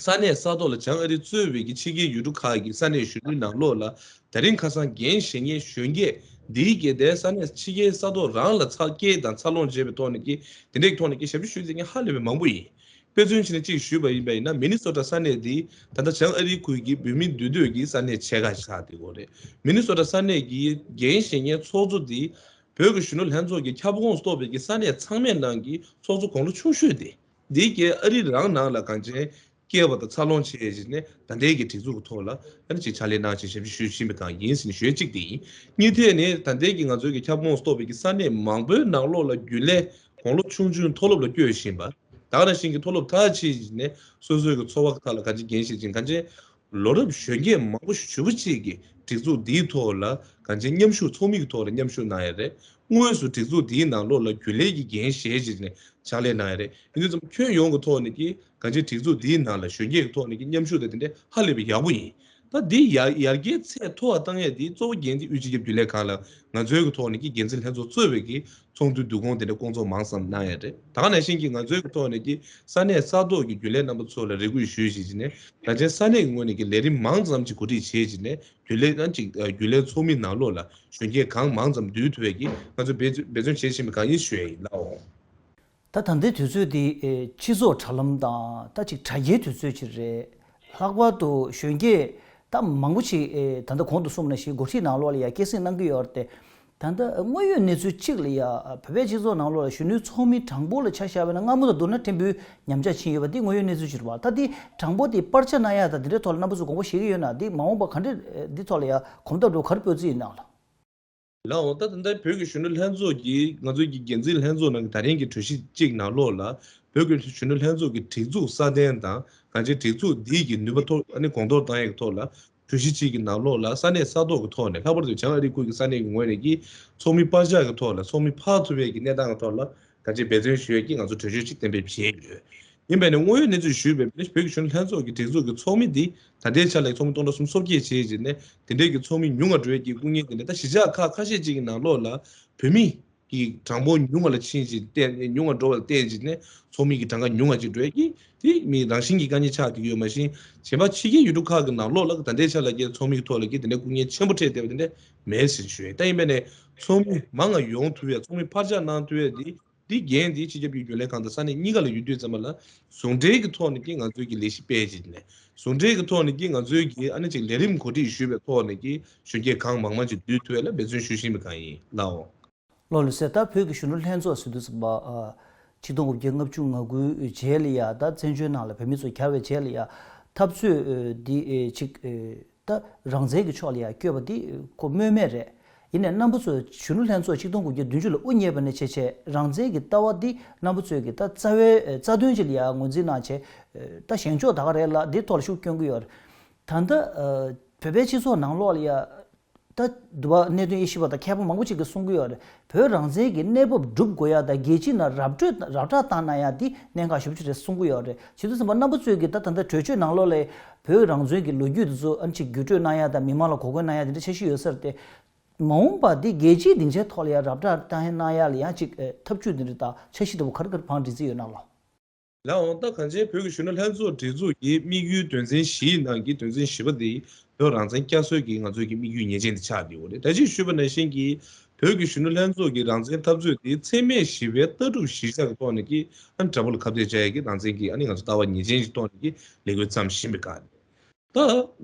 ས་གནས་ས་ཐོག་ལ་བྱང་ཨ་རི་གཙོས་པའི་གི་ཕྱི་རྒྱལ་ཡུལ་གྲུ་ཁག་གི་ས་གནས་གཞོན་ནུའི་ནང་ལོགས་ལ་དེ་རིང་ཁ་སང་འགན་བཞེས་མཁན་གཞོན་སྐྱེས་འདིའི་གི་དེ་ས་གནས་ཕྱི་རྒྱལ་ས་ཐོག་རང་ལ་འཚར་སྐྱེལ་དང་འཚར་ལོངས་བྱས་པའི་ཐོག་ནས་ཀྱི་དེ་འདྲའི་ཐོག་ནས་ཀྱི་ཞབས་ཞུ་ཞུ་མཁན་ཧ་ལས་པའི་མང་པོ་ཡིན། དཔེ་མཚོན་བྱས་ནས་གཅིག་ཞུས་པ་ཡིན་པ་ཡིན་ན་མི་ནི་སོ་ཊ་ས་གནས་འདི་ད་ལྟ་བྱང་ཨ་རིའི་ཁུལ་གྱི་བོད་མི་འདུས་སྡོད་ཀྱི་ས་གནས་ཆེ་ཁག་ཆགས་བསྡད་ཡོད་རེད། མི་ནི་སོ་ཊ་ས་གནས་ཀྱི་འགན་བཞེས་མཁན་ཚོགས་གཙོ་འདི་བོད་ཀྱི་གཞོན་ནུ་ལྷན་ཚོགས་ཀྱི་ཁྱབ་ཁོངས་སུ་གཏོགས་པའི་གི་ས་གནས་ཚང་མའི་ནང་གི་ཚོགས་གཙོ་དགུང་ལོ་ཆུང་ཤོས་དེ། འདི་གའི་ཨ་རི་རང་ནང་ལ་གང་ཅི་སྐྱེས་པ་དང་འཚར་ལོངས་བྱས་བྱས་ནས་ད་ལྟའི་གི་སྒྲིག་འཛུགས་ཀྱི་ཐོག་ལ་ཨ་ནི་ཅིག་ཕྱག་ལས་གནང་བྱས་ཞབས་ཞུ་ཞུ་བཞིན་པའི་སྒང་ཡིན་ཟེར་ནས་ཞུ་ཡ་གཅིག་དེ་ཡིན། གཉིས་ཐད་ནས་ད་ལྟའི་གི་ང་ཚོའི་གི་ཁྱབ་ཁོངས་སུ་གཏོགས་པའི་གི་ས་གནས་མང་པོའི་ནང་ལོགས་ལ་རྒྱུན་ལས་དགུང་ལོ་ཆུང་ཆུང་མཐོ་སློབ་ལ་བསྐྱོད་བཞིན་པ། ད་ག་ནང་བཞིན་གྱི་མཐོ་སློབ་མཐར་ཕྱིན་བྱས་ནས་སོ་སོའི་གི་འཚོ་བ་ཁག་ལ་གང་ཅི་འགན་བཞེས་ཅིང་གང་ཅི་ལོ་རབས་གཞོན་སྐྱེས་མང་པོ་ཞེ་པོ་ཅིག་གིས་ སྒྲིག་འཛུགས་འདིའི་ཐོག་ལ་གང་ཅི་མཉམ་ཞུགས་ཚོགས་མི་གི་ཐོག་ལ་མཉམ་ཞུགས་གནང་ཡ་རེད། དངོས་སུ་སྒྲིག་འཛུགས་འདིའི་ནང་ལོགས་ལ་རྒྱུན་ལས་ཀྱི་འགན་བཞེས་བྱས་ནས་ཕྱག་ལས་གནང་ཡ་རེད། ཡིན་དུས་ཙམ་ཁྱོན་ཡོངས་ཀྱི་ཐོག་ནས་ཀྱི་གང་ཅི་སྒྲིག་འཛུགས་འདིའི་ནང་ལ་གཞོན་སྐྱེས་ཀྱི་ཐོག་ནས་ཀྱི་མཉམ་ཞུགས་དང་དེ་འདྲ་ཧ་ལས་པའི་ཡག་པོ་ཡིན། ད་འདི་ཡར་ཡར་རྒྱས་ཚད་མཐོ་བ་བཏང་ཡས་འདི་གཙོ་བོ་འགན་འདི་དབུས་སྤྱི་ཁྱབ་རྒྱུན་ལས་ཁང་ལ་ང་ཚོའི་གི་ཐོག་ནས་ཀྱི་འགན་འཛིན་ལྷན་ཚོགས་གཙོས་པའི་གི་ཚོགས་འདུའི་བསྡུ་སྐོང་དེ་འདྲ་སྐོང་ཚོགས་མང་ཙམ་གནང་ཡ་རེད། ད་ག་ནང་བཞིན་གྱི་ང་ཚོའི་གི་ཐོག་ནས་ཀྱི་ས་གནས་ས་ཐོག་གི་རྒྱུན་ལས་རྣམ་པ་ཚོ་ལ་རེ་སྐུལ་ཞུས་བྱས་ནས་ད་ཆ་ས་གནས་ཀྱི་ངོས་ནས་ཀྱི་ལས་རིམ་མང་ཙམ་ཅིག་གོ་སྒྲིག་བྱས་བྱས་ནས་རྒྱུན་ལས་ཨ་ཅིག་རྒྱུན་ལས་ཚོགས་མི་ནང་ལོགས་ལ་གཞོན་སྐྱེས་གང་མང་ཙམ་འདུས་ཐུབ་པའི་གི་ང་ཚོས་འབད་འབད་བརྩོན་བྱེད་བཞིན་པའི་སྒང་ཡིན་ཞུ་ཡ་ཡིན་ལགས། ད་ད་ལྟའི་དུས་ཚོད་འདི་ཨེ་སྤྱི་ཚོགས་དྲ་ལམ་དང་ད་ཅིག་དྲ་རྒྱའི་དུས་ཚོད་ཅིག་རེད། ལྷག་པར་དུ་གཞོན་སྐྱེས་ད་མང་པོ་ཅིག་ཨེ་ད་ལྟ་གོང་དུ་གསུངས་ནང་བཞིན་འགོ་ཁྲིད་ནང་ལོགས་ལ་ཡ་སྐྱེད་སྲིང་གནང་གི་ཡོད་རེད་དེ། ད་ལྟ་དངོས་ཡོད་གནས་ཚུལ་གཅིག་ལ་ཡ་བོད་པའི་སྤྱི་ཚོགས་ནང་ལོགས་ལ་གཞོན་ནུའི་ཚོགས་མི་གྲངས་འབོར་ལ་ཆ་བཞག་པ་ན་སྔ་མོ་དང་བསྡུར་ན་ཕྲན་བུ་ཉམས་ཆག་ཕྱིན་ཡོད་པ་འདི་དངོས་ཡོད་གནས་ཚུལ་ཅིག་རེད་པ། ད་འདི་གྲངས་འབོར་འདི་སྤར་ཆ་གནང་ཡ་ད་འདི་འདྲའི་ཐོག་ལ་རྣམ་པ་ཚོས་དགོངས་པ་བཞེས་ཀྱི་ཡོད་ན་འདི་མ་འོངས་པ་ག་འདྲ་འདི་ཐོག་ལ་ཡ་གོམ་སྟབས་འགྲོ་ག་རེ་སྤོས་རྩིས་ཡིན་ནའང་ལ། ལགས་འོང་། ད་ད་ལྟ་བོད་ཀྱི་གཞོན་ནུ་ལྷན་ཚོགས་ཀྱིས་ང་ཚོའི་གི་འགན་འཛིན་ལྷན་ཚོགས་ནང་གི་ད་རིང་གི་གྲོས་གཞི་གཅིག་ནང་ལོགས་ལ་བོད་ཀྱི་གཞོན་ནུ་ལྷན་ཚོགས་ཀྱི་སྒྲིག་འཛུགས་སྲ་བརྟན་དང་གང་ཅི་སྒྲིག་འཛུགས་འདིའི་གི་ནུས་པ་ཐོག་ཨ་ནི་གོང་མཐོར་བཏང་ཡས་ཀྱི་ཐོག་ལ་གྲོས་གཞི་གཅིག་གི་ནང་ལོགས་ལ་ས་གནས་ས་ཐོག་གི་ཐོག་ནས་ལྷག་པར་དུ་བྱང་ཨ་རིའི་ཁུལ་གྱི་ས་གནས་ཀྱི་ངོས་ནས་ཀྱི་ཚོགས་མི་སྤར་ཆ་གི་ཐོག་ལ་ཚོགས་མི་འཕར་ཐུབ་ཡས་ཀྱི་གནས་སྟངས་ཀྱི་ཐོག་ལ་གང་ཅི་འབད་བརྩོན་ཞུ་ཡས་ཀྱི་ང་ཚོ་གྲོས་ཆོད་ཅིག་གཏན་འབེབས་བྱས་ཡོད། ཡིན་པས་ནས་དངོས་ཡོད་གནས་ཚུལ་ཞུས་པའི་བོད་ཀྱི་གཞོན་ནུ་ལྷན་ཚོགས་ཀྱི་སྒྲིག་འཛུགས་ཀྱི་ཚོགས་མི་འདི་ད་ལྟའི་ཆ་ལ་ཚོགས་མི་སྟོང་ཕྲག་སུམ་ཅུ་སོ་བརྒྱད་བྱས་རྗེས་ནས་དེ་འདྲའི་གི་ཚོགས་མི་ཉུང་བ་འགྲོ་ཡས་ཀྱི་སྐུ་ངལ་དེ་འདྲ་ད་གཞིས་ཆགས་ཁག་ཁ་ཤས་ཅིག་གི་ནང་ལོགས་ལ་བོད་མི་གི་གྲངས་འབོར་ཉུང་བ་ལ་ཕྱིན་ཅིག་བརྟེན་ཉུང་བ་འགྲོ་བ་ལ་བརྟེན་བྱས་ནས་ཚོགས་མི་གི་གྲངས་ཀ་ཉུང་བ་ཅིག་འགྲོ་ཡས་ཀྱི་དེ་མི་རང་བཞིན་གྱི་དཀའ་ངལ་ཆགས་ཀྱི་ཡོད་མ་གཞི་གཞན་པ་ཕྱི་རྒྱལ་ཡུལ་གྲུ་ཁག་གི་ནང་ལོགས་ལ་ད་ལྟའི་ཆ་ལ་ཀྱི་ཚོགས་མི་གི་ཐོག་ལ་ཀྱི་དེ་འདྲའི་སྐུ་ངལ་ཆེན་པོ་འཕྲད་བསྡད་པ་དེ་འདྲ་མེད་ཟེར་ཞུ་ཡས། ད་ཡིན་པས་ནས་ཚོགས་མི་མང་ང་ཡོང་ཐུབ་ཡས་ཚོགས་མི་འཕར་ཆག་གནང་ཐུབ་ཡས་དེ། འདི་འགན་འདི་སྤྱི་ཁྱབ་ཀྱི་རྒྱུན་ལས་ཁང་དང་ས་གནས་གཉིས་ཀ་ལ་ཡོད་དུས་ཙམ་པ་ལ་ཟུང་འབྲེལ་གྱི་ཐོག་ནས་ཀྱི་ང་ཚོའི་གི་ལས་གཞི་སྤེལ་བྱས་ནས་ཟུང་འབྲེལ་གྱི་ཐོག་ནས་ཀྱི་ང་ཚོའི་གི་ཨ་ནི་ཅིག་ལས་རིམ་གོ་སྒྲིག་ཞུས་པའི་ཐོག་ནས་ཀྱི་གཞོན་སྐྱེས་གང་མང་མང་ཅིག་འདུས་ཐུབ་ཡ་ལ་འབད་བརྩོན་ཞུ་བཞིན་པའི་སྒང་ཡིན་ལགས། ལགས་ལགས་སོ། ད་བོད་ཀྱི་གཞོན་ནུ་ལྷན་ཚོགས་ཟེར་དུས་ཙམ་པ་ཨ་ཆིག་སྟོང་དགུ་བརྒྱ་ལྔ་བཅུ་ང་དགུའི་རྗེས་ལ་ཡ་ད་བཙན་བྱོལ་ནང་ལ་བོད་མི་ཚོ་གྱར་བའི་རྗེས་ལ་ཡ་འཐབ་རྩོད་འདི་ཨེ་ཅིག་ཨེ། ད་རང་བཙན་གྱི་ཕྱོགས་ལ་ཡང་བསྐྱོད་པ་འདི་ཁོ་སྨོས་མེད་རེད། ཡིན་ནའི་རྣམ་པ་ཚོས་གཞོན་ནུ་ལྷན་ཚོགས་ཆིག་སྟོང་དགུ་བརྒྱ་བདུན་ཅུ་ལ་དབུ་བརྙེས་པ་ནས་བྱས་བྱས་རང་བཙན་གྱི་ལྟ་བ་འདི་རྣམ་པ་ཚོས་ཀྱི་ད་རྩ་བའི་རྩ་དོན་ཅིག་ལ་ཡང་ངོས་འཛིན་གནང་བྱས་ད་བཞེངས་ཕྱོགས་ད་ག་རེད་ལ་འདི་ཐོག་ལ་ཤུགས་སྐྱོན་གྱི་ཡོད་རེད། ད་ལྟ་བོད་པའི་སྤྱི་ཚོགས་ནང་ལོགས་ལ་ཡང་ད་འདུ་བ་གནད་དོན་དབྱེ་ཞིབ་པ་དང་མཁས་པ་མང་པོ་ཅིག་གིས་གསུང་གི་ཡོད་རེད། བོད་རང་བཙན་གྱི་གནས་བབ་སྒྲུབ་དགོས་ཡ་དང་རྒྱལ་སྤྱིའི་ནང་ར་སྤྲོད་ར་སྤྲོད་བཏང་གནང་ཡ་འདི་གནད་འགག་ཞེ་པོ་ཅིག་རེད་གསུང་གི་ཡོད་རེད། བྱས་དུས་ཙམ་པ་རྣམ་པ་ཚོས་ཀྱིས་ད་ད་ལྟ་གྲོས་ཆོད་ནང་ལོགས་ལ་བོད་རང་བཙན་གྱི་ལོ་རྒྱུས་དེ་ཚོ་ཨ་ནི་ཅིག་བརྒྱུད་སྤྲོད་གནང་ཡ་དང་མི་མང་ལ་གོ་སྐོན་གནང་ཡ་དེ་འདྲ་འཆར་གཞི་ཡོད་ས་རེད་དེ། མ་འོངས་པ་འདི་རྒྱལ་སྤྱིའི་སྡིངས་ཆའི་ཐོག་ལ་ཡང་ར་སྤྲོད་བཏང་གནང་ཡ་ལ་ཡང་ཅིག་ཐབས་ཇུས་དེ་འདྲ་དང་འཆར་གཞི་དེ་བོ་ག་རེ་ག་རེ་བང་སྒྲིག་རྩིས་ཡོད་ན་ལགས། ལགས་འོང་། ད་གང་ཅི་བོད་ཀྱི་གཞོན་ནུ་ལྷན་ཚོགས་སྒྲིག་འཛུགས་ཀྱི་དམིགས་ཡུལ་དོན་ཚན་བཞིའི་ནང་གི་དོན་ཚན་བཞི་པ་དེ་བོད་རང་བཙན་བསྐྱར་གསོའི་གི་ང་ཚོའི་གི་དམིགས་ཡུལ་ངེས་ཅན་དེ་ཆགས་བསྡད་ཡོད་རེད། ད་ཅི་ཞུས་པ་ནང་བཞིན་གྱི་བོད་ཀྱི་གཞོན་ནུ་ལྷན་ཚོགས་ཀྱི་རང་བཙན་འཐབ་རྩོད་དེ་འཚེ་མེད་ཞི་བའི་ལྟ་གྲུབ་གཞིར་བཞག་གི་ཐོག་ནས་ཀྱི་ཨ་ནི་དགྲ་བོ་ལ་ཁ་གཏད་བཅག་ཡ་གི་རང་བཙན་གྱི་ཨ་ནི་ང་ཚོ་ལྟ་བ་ངེས་ཅན་གྱི་ཐོག་ནས་ཀྱི་ལས་འགུལ་བརྩམས་བཞིན་པའི་སྒང་རེད། ད་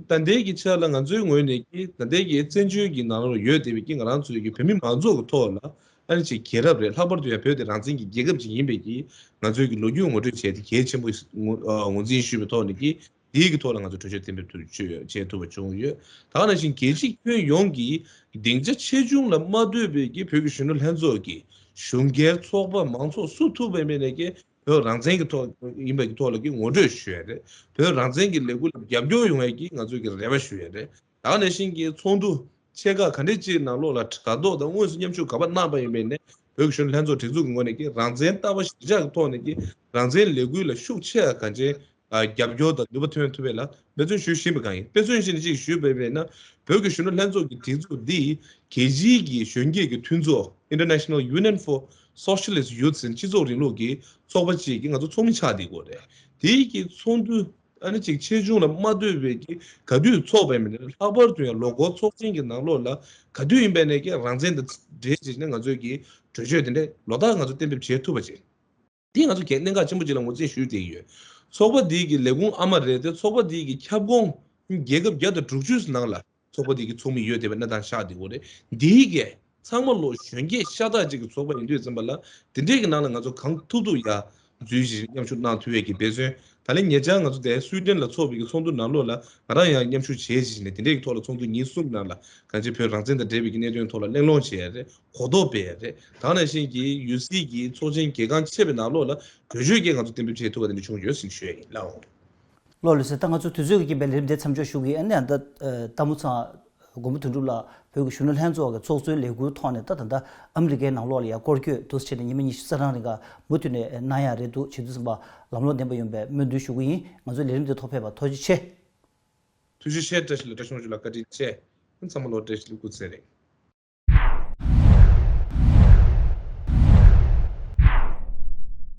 ད་ལྟའི་གི་ཆ་ལ་ང་ཚོའི་ངོས་ནས་ཀྱི་ད་ལྟའི་གི་བཙན་བྱོལ་གྱི་ནང་ལ་ཡོད་བསྡད་པའི་ཀྱི་ང་རང་ཚོའི་གི་བོད་མི་མང་ཚོགས་ཀྱི་ཐོག་ལ་ཨ་ནི་ཅིག་རྒྱལ་རབས་རེད། ལྷག་པར་དུ་ཡང་བོད་དེ་རང་བཙན་གྱི་རྒྱལ་ཁབ་ཅིག་ཡིན་པའི་ཀྱི་ང་ཚོའི་གི་ལོ་རྒྱུས་ངོ་སྤྲོད་བྱས་ཏེ་གལ་ཆེན་པོ་ངོས་ཨ་ངོས་འཛིན་ཞུས་པའི་ཐོག་ནས་ཀྱི་དེའི་གི་ཐོག་ལ་ང་ཚོ་གྲོས་ཆོད་གཏན་འབེབས་ཐུབ་བྱས་ཐུབ་པ་བྱུང་ཡོད། ད་ག་ནང་བཞིན་རྒྱལ་སྤྱི་ཁྱོན་ཡོངས་ཀྱི་སྡིངས་ཆ་ཆེ་ཆུང་ལ་མ་ལྟོས་པའི་ཀྱི་བོད་ཀྱི་གཞོན་ནུ་ལྷན་ཚོགས་ཀྱི་གཞུང་སྒེར་ཚོགས་པ་མང་ཚོགས་སུ་ཐུབ་པ་ཡིན་པའི་ནས་ཀྱི་བོད་རང་བཙན་གྱི་ཐོག་ཡིན་པའི་ཐོག་ལ་གི་ངོ་སྤྲོད་ཞུ་ཡ་རེད། བོད་རང་བཙན་གྱི་ལས་འགུལ་ལ་རྒྱབ་སྐྱོར་ཡོང་ཡ་གི་ང་ཚོས་ཀྱི་རེ་བ་ཞུ་ཡ་རེད། ད་ག་ནང་བཞིན་གྱི་ཚོགས་འདུ་ཆེ་ཁག་ག་འདྲས་ཅིག་ནང་ལོགས་ལ་དྲ་ཐོག་དང་དངོས་སུ་མཉམ་ཞུགས་ག་པར་གནང་པ་ཡིན་པའི་ནས་བོད་ཀྱི་གཞོན་ནུ་ལྷན་ཚོགས་སྒྲིག་འཛུགས་ཀྱི་ངོས་ནས་ཀྱི་རང་བཙན་ལྟ་བ་གཞིར་བཞག་གི་ཐོག་ནས་ཀྱི་རང་བཙན་ལས་འགུལ་ལ་ཤུགས་ཆེ་བ་གང་ཅན་རྒྱབ་སྐྱོར་དང་ནུས་པ་ཐོན་ཐུབ་པ་ལ་འབད་བརྩོན་ཞུ་བཞིན་པ་གང་ཡིན། དཔེ་མཚོན་བཞིན་ཅིག་ཞུས་པ་ཡིན་ན་བོད་ཀྱི་གཞོན་ནུ་ལྷན་ཚོགས་ཀྱི་སྒྲིག་འཛུགས་འདི་རྒྱལ་སྤྱིའི་གི་གཞོན་སྐྱེས་ཀྱི་མཐུན་ཚོགས་International Union for Socialist Youth ཟེར་སྤྱི་ཚོགས་རིང་ལུགས་ཀྱི་ཚོགས་པ་ཅིག་གི་ང་ཚོ་ཚོགས་མི་ཆགས་བསྡད་ཡོད་རེད། དེའི་གི་ཚོགས་འདུ་ཨ་ནི་ཅིག་ཆེ་ཆུང་ལ་མ་ལྟོས་པའི་གི་ག་དུས་ཚོགས་པ་ཡིན་པ་ནས་ལྷག་པར་དུ་ཡང་ལོ་འཁོར་ཚོགས་ཆེན་གྱི་ནང་ལོགས་ལ་ག་དུས་ཡིན་པ་ནས་ཀྱི་རང་བཙན་དང་འབྲེལ་བྱས་ནས་ང་ཚོས་ཀྱི་གྲོས་ཆོད་དེ་འདྲ་ལོ་ལྟར་ང་ཚོ་གཏན་འབེབས་བྱེད་ཐུབ་པ་བྱས། དེ་ང་ཚོ་གལ་གནད་འགག་ཆེན་པོ་ཅིག་ལ་ངོས་འཛིན་ཞུས་བསྡད་ཀྱི་ཡོད། ཚོགས་པ་འདིའི་གི་ལས་ཁུངས་ཨ་མ་རེད་དེ། ཚོགས་པ་འདིའི་གི་ཁྱབ་ཁོངས་རྒྱལ་ཁབ་བརྒྱ་དང་དྲུག་ཅུ་ནང་ལ་ཚོགས་པ་འདིའི་གི་ཚོགས་མི་ཡོད་བསྡད་པའི་གནས་སྟངས་ཆགས་བསྡད་ཡོད་རེད། འདིའི་གི་ཚང་མ་ལོ་གཞོན་སྐྱེས་ཤ་སྟག་ཅིག་གི་ཚོགས་པ་ཡིན་དུས་ཙམ་པ་ལ་དེ་འདྲའི་གི་ནང་ལ་ང་ཚོ་གང་ཐུབ་ཐུབ་ཡ་འཛུལ་ཞིག་མཉམ་ཞུགས་གནང་ཐུབ་ཡས་ཀྱི་འབད་བརྩོན། ད་ལན་ཉེ་ཆར་ང་ཚོ་དེ་སུའི་ཌེན་ལ་ཚོགས་པའི་གི་ཚོགས་འདུ་ནང་ལོགས་ལ་ང་རང་ཡང་མཉམ་ཞུགས་བྱས་ཞིག་ནས་དེ་འདྲའི་གི་ཐོག་ལ་ཚོགས་འདུ་ཉིན་གསུམ་ནང་ལ་གང་ཅི་བོད་རང་བཙན་དང་འབྲེལ་བའི་གི་གནད་དོན་ཐོག་ལ་གླེང་སློང་བྱས་ཡ་རེད། གོ་རྟོགས་སྤེལ་ཡ་རེད། ད་ག་ནང་བཞིན་གྱི་ཡུལ་སྲིད་ཀྱི་ཚོགས་ཆེན་གལ་འགངས་ཆེ་བའི་ནང་ལོགས་ལ་གྲོས་ཆོད་ཀྱིས་ང་ཚོ་གཏན་འབེབས་བྱེད་ཐུབ་པ་དེ་འདྲ་བྱུང་ཡོད་ཟེར་ཞུ་ཡ་ཡིན་ལགས། ལགས་ལགས་སོ། ད་ང་ཚོ་དུས་ཚོད་ཀྱི་རྐྱེན་པས་ལས་རིམ་དེ་མཚམས་འཇོག་ཞུ་གི་ཡིན། ཨ་ནི་ཨ་ད་ལྟ་མོ་ཚང་ མགོན་པོ་དོན་གྲུབ་ལགས་བོད་ཀྱི་གཞོན་ནུ་ལྷན་ཚོགས་ཀྱི་ཚོགས་གཙོའི་ལས་འཁུར་ཐོག་ནས་ད་ད་ལྟ་ཨ་མི་རི་ཀའི་ནང་ལོགས་ལ་ཡང་སྐོར་སྐྱོད་འདུག་སེ་བྱས་ནས་ཉི་མ་ཉི་ཤུ་རྩ་གྲངས་རིང་ག་མུ་མཐུད་ནས་གནང་ཡག་རེད་འདུག་བྱེད་དུས་ཙམ་པ་ལམ་ལྷོང་ལྡན་པ་ཡོང་བའི་སྨོན་འདུན་ཞུ་གི་ཡིན། ང་ཚོའི་ལས་རིམ་འདི་ཐོག་ཕེབས་པར་ཐུགས་རྗེ་ཆེ། ཐུགས་རྗེ་ཆེ། བཀྲ་ཤིས་བདེ་ལེགས། བཀྲ་ཤིས་ལགས་བཀའ་དྲིན་ཆེ། ཚང་མ་ལོ་བཀྲ་ཤིས་ལོ་སྐུ་ཚེ་རིང་།